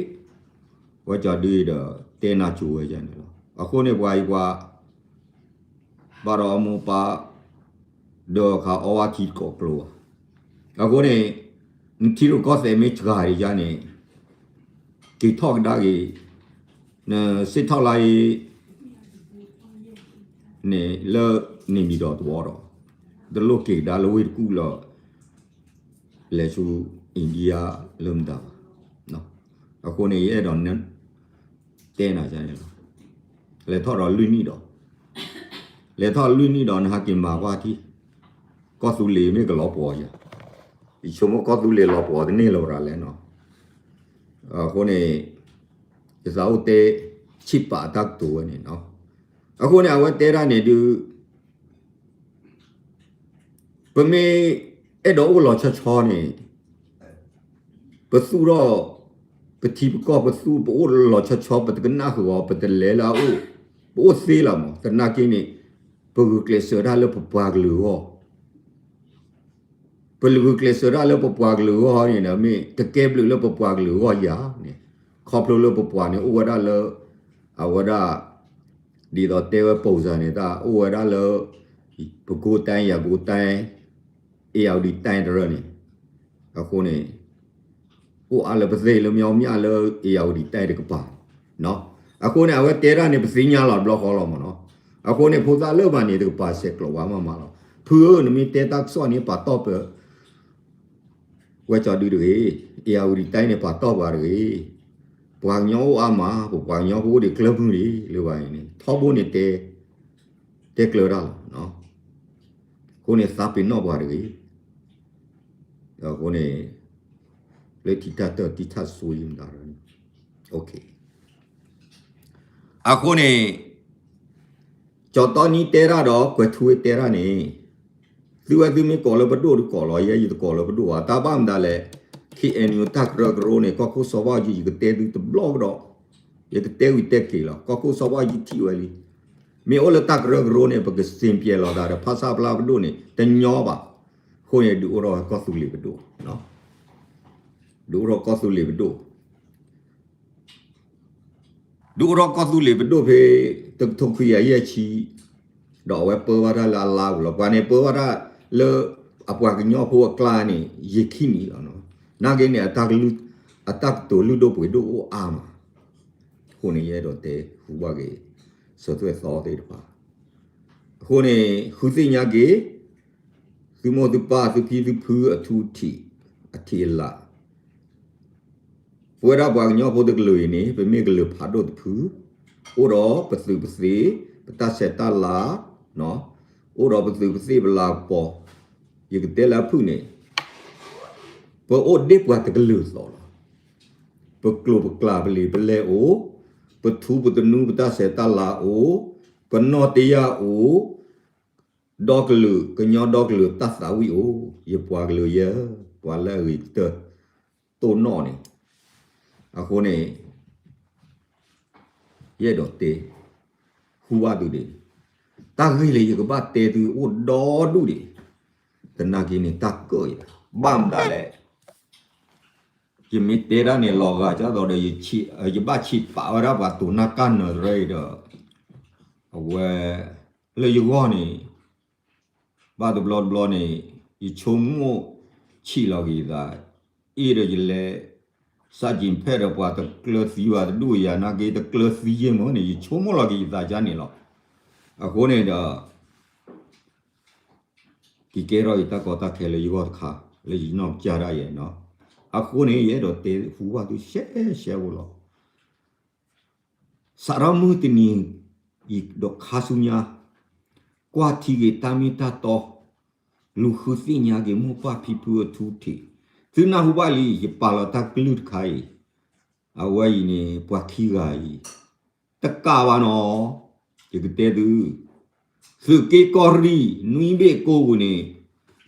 ဝဲကၠီဒုဒီး တဲနၤကၠိဝဲန့ၣ်လီၤ. အဃိန့ၣ် ပှၤအံၤပှၤ ဘၣ်ဒီးအမိၢ်ပၢ် ဒီးခးအီဝဲထံတကိးကျိဘၣ်. အဃိန့ၣ် နထံရူၢ်ကီၢ်သဲးမ့ၢ်စှၤဒံးယါန့ၣ် က့ၤထီၣ်ကဒါက့ၤ နစ့ၢ်ထီၣ်လါအံၤ န့ၣ်လၢန့ၣ်မံၤဒီးတဝီဒီး တလိၣ်က့ၤကဒါလၢဝ့ၢ်တကူၣ်လီၤ လဲၤဆူ India လၢမတၤဘၣ်. အဃိန့ၣ် ယအဲၣ်ဒိး တဲနၤန့ၣ်လီၤ. လဲၤထီၣ်ဒီးလွံၢ်နံၣ်ဒီး လဲၤထီၣ်လွံၢ်နံၣ်ဒီး နဟးက့ၤမၤကွၢ်ထံ ကီၢ်သူလ့ၤမ့ၢ်ကလီၤပှီၤယၤ, ယဆိကမိၣ်ကီၢ်သူလ့ၤလီၤပှီၤတန့ၢ်လၢၤဘၣ်လဲၣ်နီၤ. အဃိန့ၣ် ယသးအိၣ်တဲ ဆံးပာ်အတၢ်ကတိၤဝဲန့ၣ်နီၤ. အဃိန့ၣ် အဝဲတဲဒၣ်န့ၣ်ဒုး ပမ့ၢ်အဲၣ်ဒိးအိၣ်လီၤဆီဆီန့ၣ် ပသူၣ်ထီၣ် ပထံပကီၢ်ပသူၣ် ပအိၣ်လီၤဆီဆီ ပတကနၣ်ဃုာ်အီၤ ပတလဲၤလၢအအိၣ် ပအိၣ်သ့လီၤမး. သနာ်က့န့ၣ် ပဂုာ်ကျဲးစၢးတၢ်လၢပပှၤကလုာ်အဂီၢ် ပဂုာ်ကျဲးစၢးတၢ်လၢပပှၤကလုာ်အဂီၢ်န့ၣ်ဒီး မ့ၢ်ကကဲဘျုးလၢပပှၤကလုာ်အဂီၢ်ယၤန့ၣ် ခီဖျိလၢပပှၤန့ၣ်အိၣ်ဝဲဒၣ်လၢ အဝဲဒၣ် ဒ်သိးတဲဝဲ ပုံစံ န့ၣ် တၢ်အိၣ်ဝဲဒၣ်လၢ ပဲခူးတိုင်း ရန်ကုန်တိုင်း ဧရာဝတီတိုင်း တရၢန့ၣ် အဃိန့ၣ် အိၣ်အါလၢပသ့ၣ်လၢမျီးမျးလၢ ဧရာဝတီတိုင်း တကပၤ အဃိန့ၣ် အဝဲတဲတၢ်န့ၣ် ပသ့ၣ်ညါလီၤတဘျီဃီလီၤမးနီၤ. အဃိန့ၣ် ဖိသၣ်လၢမၤန့ၣ် တကပၤဆဲးကျိးဝဲမးမးလီၤ. ဖုဧၢ နမ့ၢ်တဲတၢ်ကစီၣ်န့ၣ် ပာ်တီၢ်ပ ဝဲကၠီဒုတဂ့ၤ, ဧရာဝတီတိုင်းန့ၣ် ပာ်တီၢ်ပှၤတဂ့ၤ. ပှၤကညီအိၣ်အါမး, ပပှၤကညီဖိအိၣ်ဒံးကျၢၢ်မုၢ်လံ လၢဘၣ်အံၤန့ၣ် ထီဘိန့ၣ်တဲ တဲကျၢၤတၢ်လီၤ. အဃိန့ၣ် သးပ့ၤနီၣ်ပှၤတဂ့ၤ. အဃိန့ၣ် လၢထံတၢ်တၢၢ် တံထၣ်ဆိယံမတၤရၢန့ၣ် အဃိန့ၣ် ကၠီတီနံတဲတၢ်ဒီး ကွဲၤထူဝ့တဲတၢ်န့ၣ် သုဝဲသုမ့ၢ်ကိးလၢပဒိၣ်တကိးလီၤ, ယဲယတကိးလၢပဒိၣ်ဘၣ်. တၢ်ဘၣ်မတၤလဲၣ်, ခ့ၣ်အဲၣ်ယူၣ် တၢ်ကရၢကရိန့ၣ် ကီၢ်ခိၣ်စီၤဘၣ်အူကၠံ ယကတဲသုတဘျီကဒီး, ယကတဲဝံၤတဲက့ၤလီၤ. ကီၢ်ခိၣ်စီၤဘၣ်အူကၠံထံၣ်ဝဲလံ. မ့ၢ်အိၣ်လၢတၢ်ကရၢကရိန့ၣ် ပကစ့ၣ်ပျဲလီၤသးဒီး ဖဆပလပဒိၣ်န့ၣ် တညီဘၣ်. အဃိန့ၣ် ဒုးအိၣ်ထီၣ်ဝဲကီၢ်သူလ့ၤပဒိၣ်, ဒုးအိၣ်ထီၣ်ကီၢ်သူလ့ၤပဒိၣ် ဒုးအိၣ်ထီၣ်ကီၢ်သူလ့ၤပဒိၣ်ဖဲ တကထိခွံကယၤယဲၢ်ဆံ ဒီးအဝဲပၢဘၣ်တၢ်လၢအလါပူၤလီၤ. ပှၤန့ၣ်ပၢဘၣ်တၢ်လၢ အပှၤကညီဖိအကျါန့ၣ် ယံာ်ခံနံၣ်လီၤ. နာ်က့န့ၣ် အတၢ်ကလုၢ် အတၢ်ကတိၤလုၢ်ဒိၣ်ပှ့ၤဒိၣ်အိၣ်အါမး. အဃိန့ၣ် ယအဲၣ်ဒိးတဲဃုာ်ဘၣ်က့ၤ စၢၤသွဲၣ်သီသ့ၣ်တဖၣ်. အဃိန့ၣ် ဃုသ့ၣ်ညါက့ၤ သုမိၢ်သုပၢ်သုဖံသုဖုအထူအထံး အထံးအလာ် ပဝဲဒၣ်ပှၤကညီဖိတကလုာ်အံၤန့ၣ် ပမ့ၢ်ကလုာ်ဖးဒိၣ်တဖု, အိၣ်ဒီးပသုးပသ့, ပတၢ်ဆဲးတၢ်လၤ, ပ အိၣ်ဒီးပသုးပသ့ၣ်ပလၤကပီၤ, ယကတဲလၢအဖုၣ်န့ၣ်, ပအိၣ်ဒ့ပှၤတကလုာ်သိးလီၤ. ပကျိာ်ပကျါပလံာ်ပလဲၢ်အိၣ်, ပထူပတနူပတၢ်ဆဲးတၢ်လၤအိၣ်, ပနီၣ်တယၢ်အိၣ်, ဒီကလုာ်ကညီဒီကလုာ်တၢ်သးဝံၣ်အိၣ်, ယပှၤကလုာ်ယဲ, ပှၤလၢအဂ့ၤကတၢၢ် တိၢ်နီၣ်န့ၣ်, အဃိန့ၣ် ယအဲၣ်ဒိးတဲ ဟူဘၣ်သုဒ်န့ၣ်, တၢ်ဂ့ၢ်လၢယကဘၣ်တဲသုအိၣ်ဒီဒူၣ်ဒံး, သနာ်က့န့ၣ် တၢ်ကၢၣ်ယၤ, ဘၣ်မတၤလဲၣ်, ယမ့ၢ်တဲတၢ်န့ၣ်လီၤဂာ်ဒ်သိးဒီး ယဘၣ်ဆံးပာ်ဝဲဒၣ်ပှၤတိာ်နၢ်ကၢ်နၢၤတရၢအံၤဒီး, အဝဲ လၢယဂီၢ်န့ၣ် ဘၣ်တဘျီတဘျီန့ၣ် ယဆိကမိၣ်ဆံးလီၤက့ၤယသး, အ့ၣ်ဒီးယလဲၤ စးကံးဖဲဒီးပှၤတကျၢၤသံဘၣ်တဒူၣ်ယၤနာ်က့ တကျၢၤသံယ့ၢ်မ့ၢ်န့ၣ် ယဆိကမိၣ်လီၤက့ၤယသးကန့ၣ်လီၤ. အဃိန့ၣ်ဒီး က့ၤကဲထီၣ်အံၤတၢ်ကီတၢ်ခဲလၢယဂီၢ်တခါ လၢယနီၢ်ကစၢ်ဒၣ်ယဲနီၤ. အဃိန့ၣ် ယအဲၣ်ဒိးတဲဟူဘၣ်သုရှဲရှဲဖိလီၤ. စးထီၣ်မုၢ်တနံၤအံၤဒီးခါဆူညါ, ကွၢ်ထံက့ၤတၢ်မ့ၢ်တၢ်တီ, လူၤဃုသ့ၣ်ညါက့ၤမိၢ်ပၢ်ဖံဖုအထူအထံး, သုနၢ်ဟူဘၣ်လံ ယပာ်လီၤတၢ်ကလုၢ်တခါအံၤ, အဝဲအံၤန့ၣ် ပှၤခံဂၤအံၤ တကးဘၣ်နီၤ, ယကတဲသု, သုးက့ကီၢ်ရ့ၣ် နွံဘ့ၣ်ကိးပူၤန့ၣ်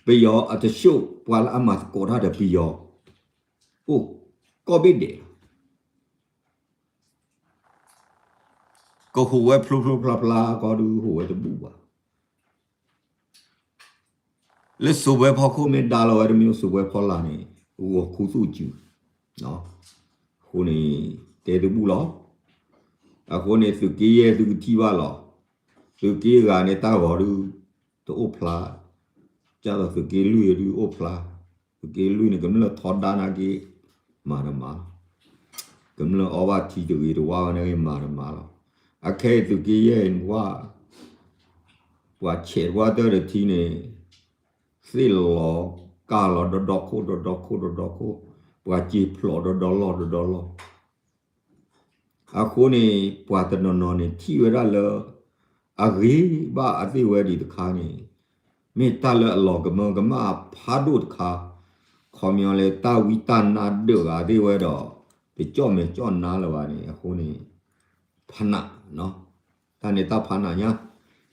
ပယီၤအတၢ်ဆှိၣ် ပှၤလၢအမၤသကိးတၢ်ဒီးပယီၤ အိၣ် ကီၢ်ဘ့ၣ်ဒဲးလီၤ. ကဟူးဝဲဖျိဖျိဖျါဖျါကီဒုး ဟူးဝဲတဘူၣ်ဘၣ်. လၢစိဝဲဖီခိၣ်မ့ၢ်ဒါလီၤဝဲတမ့ၢ် စိဝဲဖီလာ်န့ၣ် ဂီၤခူသူၣ်စုၤ, အဃိန့ၣ် တဲတဘူၣ်လီၤ. အဃိန့ၣ် သုးက့ယဲၢ်သုကထံၣ်ဘၣ်လီၤ. သုးက့ဂၤန့ၣ် တၢ်ဂီၤဒုး တအိၣ်ဖျါ, ကၢ်သိးသုးက့လွံၢ်ဒုးအိၣ်ဖျါ, သုးက့လွံၢ်န့ၣ် ကမျၢၢ်ထီဒါနာ်က့ မၤတမၤလီၤ. ကမျၢၢ်အီဘၣ်ထံတဂ့ၤတဝါဝဲနာ်က့ မၤတမၤလီၤ. အခဲအံၤသုးက့ယဲၢ်န့ၣ်ဝဲ ပှၤဆဲးတဝၢတၢၢ်တထံန့ၣ် သ့ၣ်လီၤကၢ်လီၤ ဒီဒီခိၣ်ဒီဒီခိၣ်ဒီဒီခိၣ်, ပှၤစ့ဖျိးဒီဒီလီၢ်ဒီဒီလီၢ်. အဃိန့ၣ် ပှၤတနီၤနီၤန့ၣ် ထံၣ်ဝဲဒၣ်လၢ အဂ့ၤဘၣ်အသ့ၣ်ဝဲဒံးတခါန့ၣ် မ့ၢ်တၢ်လၢအလီၤကမၢကမၣ်ဖးဒိၣ်တခါ, ခီပညီလၢတၢ်ဝံတၢ်နါဒၢးဂၤသ့ၣ်ဝဲဒီး တကၠီၣ်မဲာ်ကၠီၣ်နါလၢၤဘၣ်န့ၣ် အဃိန့ၣ် ဖးနး, တၢ်န့ၣ်တၢ်ဖးနးညါ, တမ့ၢ်လၢ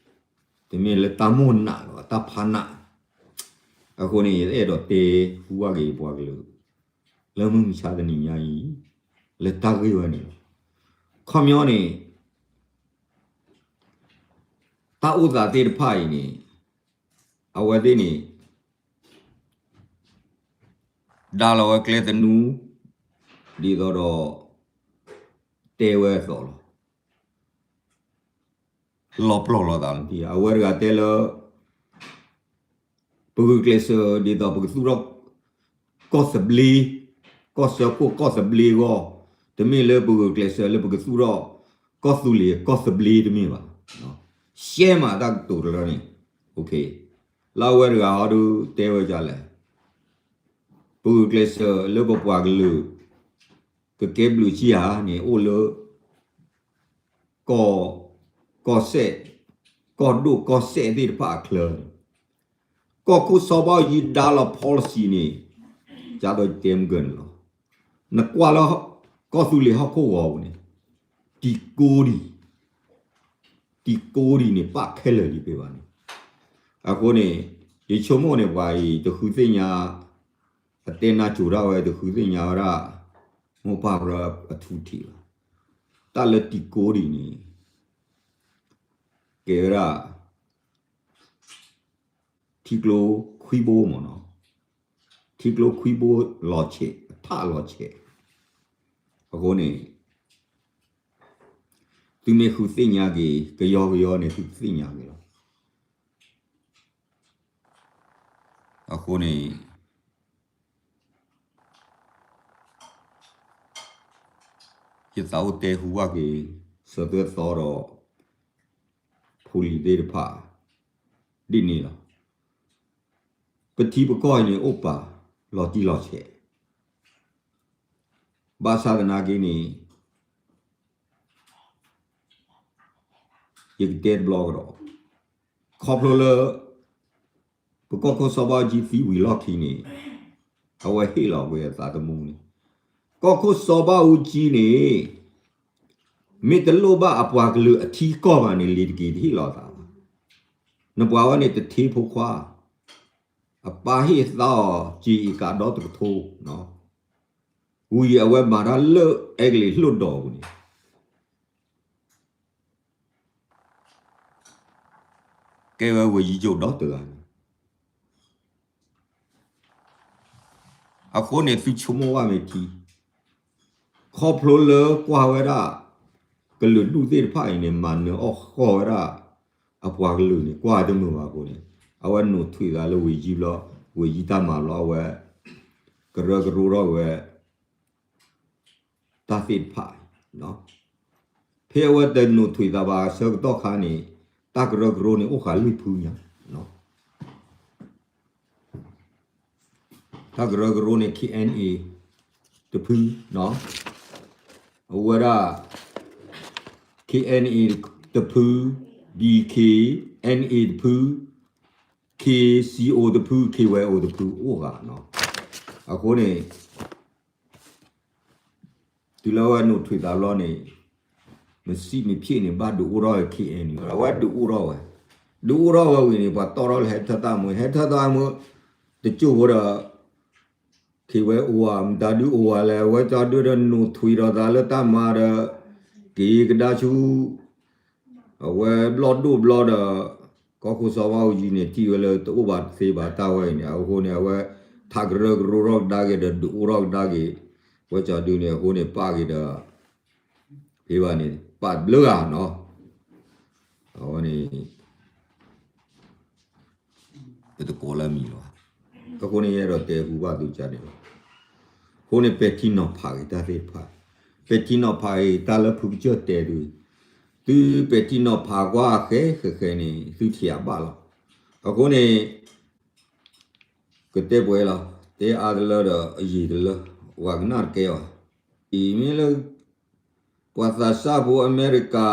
တၢ်မိၣ်နးလီၤ တၢ်ဖးနး. အဃိန့ၣ် ယအဲၣ်ဒိးတဲဟူဘၣ်က့ၤပှၤကလုာ် လၢမုၢ်မဆါတနံၤညါအံၤ လၢတၢ်ဂ့ၢ်ဝဲန့ၣ်လီၤ. ခီပညီန့ၣ် တၢ်အိၣ်သးသ့ၣ်တဖၣ်အံၤန့ၣ် အဝဲသ့ၣ်န့ၣ် ဒါလီၤဝဲကျဲသနူ ဒ်သိးဒီး တဲဝဲအသိးလီၤ. လီၤပျီၢ်လိာ်သးလီၤ. အဝဲတဂၤတဲလၢ ပဂုာ်ကျဲးစၢးဒ်သိးပကသူၣ်ထီၣ် ကီၢ်သဘျ့, ကီၢ်စၢဖှိၣ်ကီၢ်သဘျ့အဂီၢ်, တမ့ၢ်လၢပဂုာ်ကျဲးစၢးလၢပကသူၣ်ထီၣ် ကီၢ်သူလ့ၤကီၢ်သဘျ့တမ့ၢ်ဘၣ်. ရှဲမးတၢ်ကတိၤတလၢန့ၣ်, လၢအဝဲတဂၤဟီဒုးတဲဝဲဒ်လဲၣ်, ပဂုာ်ကျဲးစၢးလၢပပှၤကလုာ် ကကဲဘျုးဆံးဧါန့ၣ် အိၣ်လၢ ကီၢ်, ကီၢ်စဲၣ်, ကီၢ်ဒိၣ်ကီၢ်စဲၣ်သ့ၣ်တဖၣ်အချၢန့ၣ်, ကီၢ်ခိၣ်စီၤဘၣ်အူကၠံဒါလီၤ policy န့ၣ်, ကၢ်သိးတဲမုၢ်ကၢၢ်န့ၣ်လီၤ. နကွၢ်လၢ ကီၢ်သူလ့ၤဟီၣ်ခိၣ်ဂီၤပူၤန့ၣ်, တံၤကိးဒံး, တံၤကိးဒံးန့ၣ် ပာ်ခဲလၢာ်လံပ့ၤဘၣ်န့ၣ်. အဃိန့ၣ် ယဆိကမိၣ်န့ၣ် ပှၤအံၤ တဃုသ့ၣ်ညါ အတဲနၢ်စိၤဒၣ်ဝဲ တဃုသ့ၣ်ညါဝဲဒၣ် မိၢ်ပၢ်ပြၢအထူအထံးဘၣ်. တၢ်လၢတံၤကိးဒံးန့ၣ် ကဲဝဲဒၣ် ထံကျိခွံဘိမ့ၢ်နီၤ, ထံကျိခွံဘိလီၤဆဲး အထးလီၤဆဲး. အဃိန့ၣ် သုမ့ၢ်ဃုသ့ၣ်ညါက့ၤ ကယီကယီန့ၣ် သုသ့ၣ်ညါက့ၤလီၤ. အဃိန့ၣ် ယသးအိၣ်တဲဟူဘၣ်က့ၤ စၢၤသွဲၣ်သီဒီး ဖိလံၤသ့ၣ်တဖၣ် ဒ်န့ၣ်လီၤ. ပထံပကီၢ်အံၤန့ၣ် အိၣ်ပာ်လီၤတံၢ်လီၤဆဲး, ဘၣ်ဆၣ်သနာ်က့န့ၣ် ယကတဲတဘျီကဒီး, က ခီဖျိလၢ ပကီၢ်ခိၣ်စီၤဘၣ်အူကၠံသံဝံၤလီၢ်ခံန့ၣ် အဝဲဟ့ၣ်လီၤကွံာ်အသးသမူန့ၣ်, ကီၢ်ခိၣ်စီၤဘၣ်အူကၠံန့ၣ် မ့ၢ်တလိၣ်ဘၣ်အပှၤကလုာ်အထံကီၢ်ဘၣ်န့ၣ် လ့ၤတက့ၤတဟ့ၣ်လီၤသးဘၣ်. နပှၤဝဲန့ၣ်တထ့ဖိခွါ, အပၢ်ဟ့ၣ်သါအီၤက့အံၤကးဒီတကထိ, ဝံၤအဝဲမၤတၢ်လၢအဲကလံးလီၢ်ကီၢ်ပူၤန့ၣ် ကဲဝဲဝ့ၢ်ယံကၠိၣ်ဒီတဂၤန့ၣ်, အဃိန့ၣ်သုဆိကမိၣ်ဘၣ်မ့ၢ်ထံ, ခီဖျိလၢကွၢ်ဝဲဒၣ် ကလုာ်ဒူၣ်သ့ၣ်တဖၣ်အံၤန့ၣ် မၤနၢၤအီၣ်ဃီၣ်ဝဲဒၣ် အပှၤကလုာ်န့ၣ် ကွၢ်တမုာ်ဘၣ်အဃိန့ၣ်, အဝဲနိးထွံးသးလၢဝ့ၢ်ယံဘျီ, ဝ့ၢ်ယံတၢ်မၤဘျီ အဝဲ ကရၢကရိထီၣ်ဝဲ တၢ်သ့ၣ်တဖၣ်အံၤ, ဖဲအဝဲတနိးထွံးသးဘၣ်အဆၢကတီၢ်ခါန့ၣ် တၢ်ကရၢကရိန့ၣ် အိၣ်ဃာ်လွံၢ်ဖုညါ, တၢ်ကရၢကရိန့ၣ် KNA တဖု, အဝဲဒၣ် KNA တဖု, DKNA တဖု, KCO တဖု, KYO တဖု အိၣ်ဃာ်နီၤ. အဃိန့ၣ် တုၤလၢအဝဲနိးထွံးသးဘျီန့ၣ် မစံးမ့ၢ်ဖျ့ၣ်န့ၣ် ဘၣ်ဒုးအိၣ်ထီၣ်ဝဲ KNU အဝဲဒုးအိၣ်ထီၣ်ဝဲ, ဒုးအိၣ်ထီၣ်ဝဲဝံၤန့ၣ် ပှၤတီၢ်ထီၣ်လၢဟဲထၢၣ်သၣ်မူ, ဟဲထၢၣ်သၣ်မူ တကၠိၢ်ဖိဒီး KYO ဧါ, မတၤဒုးအိၣ်ဝဲလဲၣ်, အဝဲကၠီဒုဒီးနိးထွံးဒီးသးလၢတၢ်မၤဒီး က့ၤကဒါဆူ အဝဲဘျီၣ်ဒိၣ်ဘျီဒီး ကီၢ်ခိၣ်စီၤဘၣ်အူကၠံန့ၣ် ထံၣ်ဝဲလၢတအိၣ်ဘၣ်တသ့ဘၣ်တၢ်ဝဲအံၤန့ၣ်, အဃိန့ၣ် အဝဲထးကရၢကရိထီၣ်ကဒါက့ၤဒီး ဒုးအိၣ်ထီၣ်ကဒါက့ၤ ဝဲကၠီဒုန့ၣ် အဃိန့ၣ် ပာ်က့ၤဒီး ဖဲဘၣ်န့ၣ် ပာ်တဘျုးဂၤနီၤ. အဝဲန့ၣ် ပတကိးလၢမံၤလီၤ. အဃိန့ၣ် ယအဲၣ်ဒိးတဲဟူဘၣ်သုကန့ၣ်လီၤ. အဃိန့ၣ် ပဲာ်ထံနီၤဖးက့ၤတၢ်သ့ၣ်တဖၣ်, ပဲာ်ထံနီၤဖးက့ၤတၢ်လၢဖုကစၢၢ်တဲသု, သုပဲာ်ထံနီၤဖးကွၢ်ဃဲဃဲဃဲန့ၣ် သုထံၣ်အဘၣ်လီၤ. အဃိန့ၣ် ကတဲပှဲၤလီၤ, တဲအါတလၢဒီးအယံာ်တလၢ, ပှၤကနၣ်တကဲဘၣ်. အံၤမ့ၢ်လၢ ပှၤသးစၢ်ဖိအမဲရကၤ,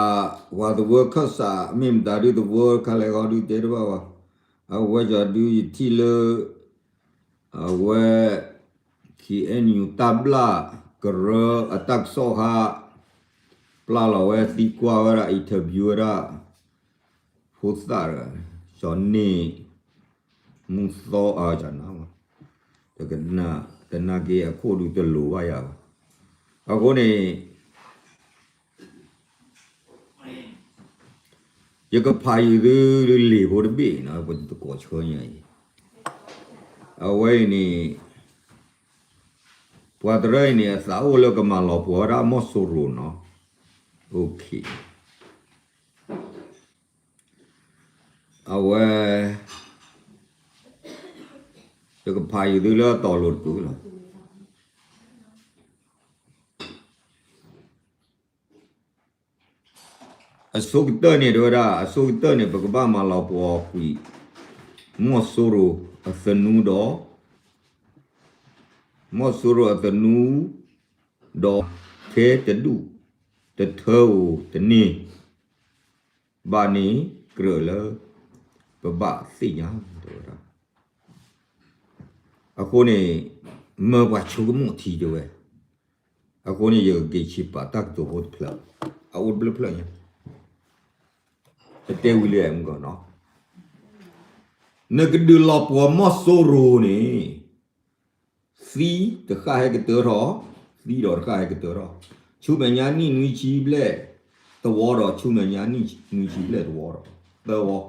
ပှၤသဝီခၢၣ်စး မ့ၢ်မတၤဒုး သဝီခါလဲၣ်ဂီဒုး တဲတဘၣ်ဘၣ်. အဝဲကၠီဒုယထံၣ်လၢ အဝဲ KNU တၢ်ဘျၣ်ကရၢအတၢ်ကစီၣ်ဟး ပျၢ်လီၤဝဲသံကွၢ်ဝဲဒၣ် interview ဝဲဒၣ် ဖိသၣ်တဂၤ, ကၠီန့ၢ် မူသီအကနၤ, တနာ်က့အခိၣ်ဒုးတလိၤဘၣ်ယၤဘၣ်. အဃိန့ၣ် ယကဖးယုာ်သုလံာ်ဖိတဘ့ၣ်နီၤ, ပတကိးဆၢညါအံၤ, အဝဲအံၤန့ၣ် ပှၤတရၢအံၤန့ၣ် အသးအိၣ်လၢကမၤလီၤပှီၢ်ဝဲဒၣ်မီၢ်စိရိၤနီၤ. Okay. အဝဲ ယကဖးယုာ်သုလၢအတီၤလိၤတပူၤလီၤ. အဆိကတၢၢ်န့ၣ် တဲဝဲဒၣ် အဆိကတၢၢ်န့ၣ် ပကဘၣ်မၤလီၤပှီၢ်ကွံာ် မီၢ်စိရိၤအသနူဒီး မီၢ်စိရိၤအသနူ ဒီး ခဲတဒူၣ်တထၢဧိၤတန့ၢ်ဘၣ်န့ၣ် ကြၢးလၢ ပဘၣ်သ့ၣ်ညါ တဲဝဲဒၣ်. အဃိန့ၣ် မၢပှၤဆိကမိၣ်ထံတဲဝဲ. အဃိန့ၣ် ယကက့ၤဆံးပာ်တၢ်ကတိၤဖိတဖျၢၣ်, အအိၣ်တဖျၢၣ်ညါ, ပတဲဝံၤလံမုၢ်ကီၢ်နီၤ, နကဒုးလီၤပှီၢ်မီၢ်စိရိၤန့ၣ် သံတဃၣ်ဟဲကတၢၢ်ထီၣ်, သံဒီးတဃၣ်ဟဲကတၢၢ်ထီၣ်, ဆူမဲာ်ညါနံၣ်နွံဆံဘျဲၣ်တဝီဒီး ဆူမဲာ်ညါနံၣ်နွံဆံဘျဲၣ်တဝီဒီး သၢဝီ,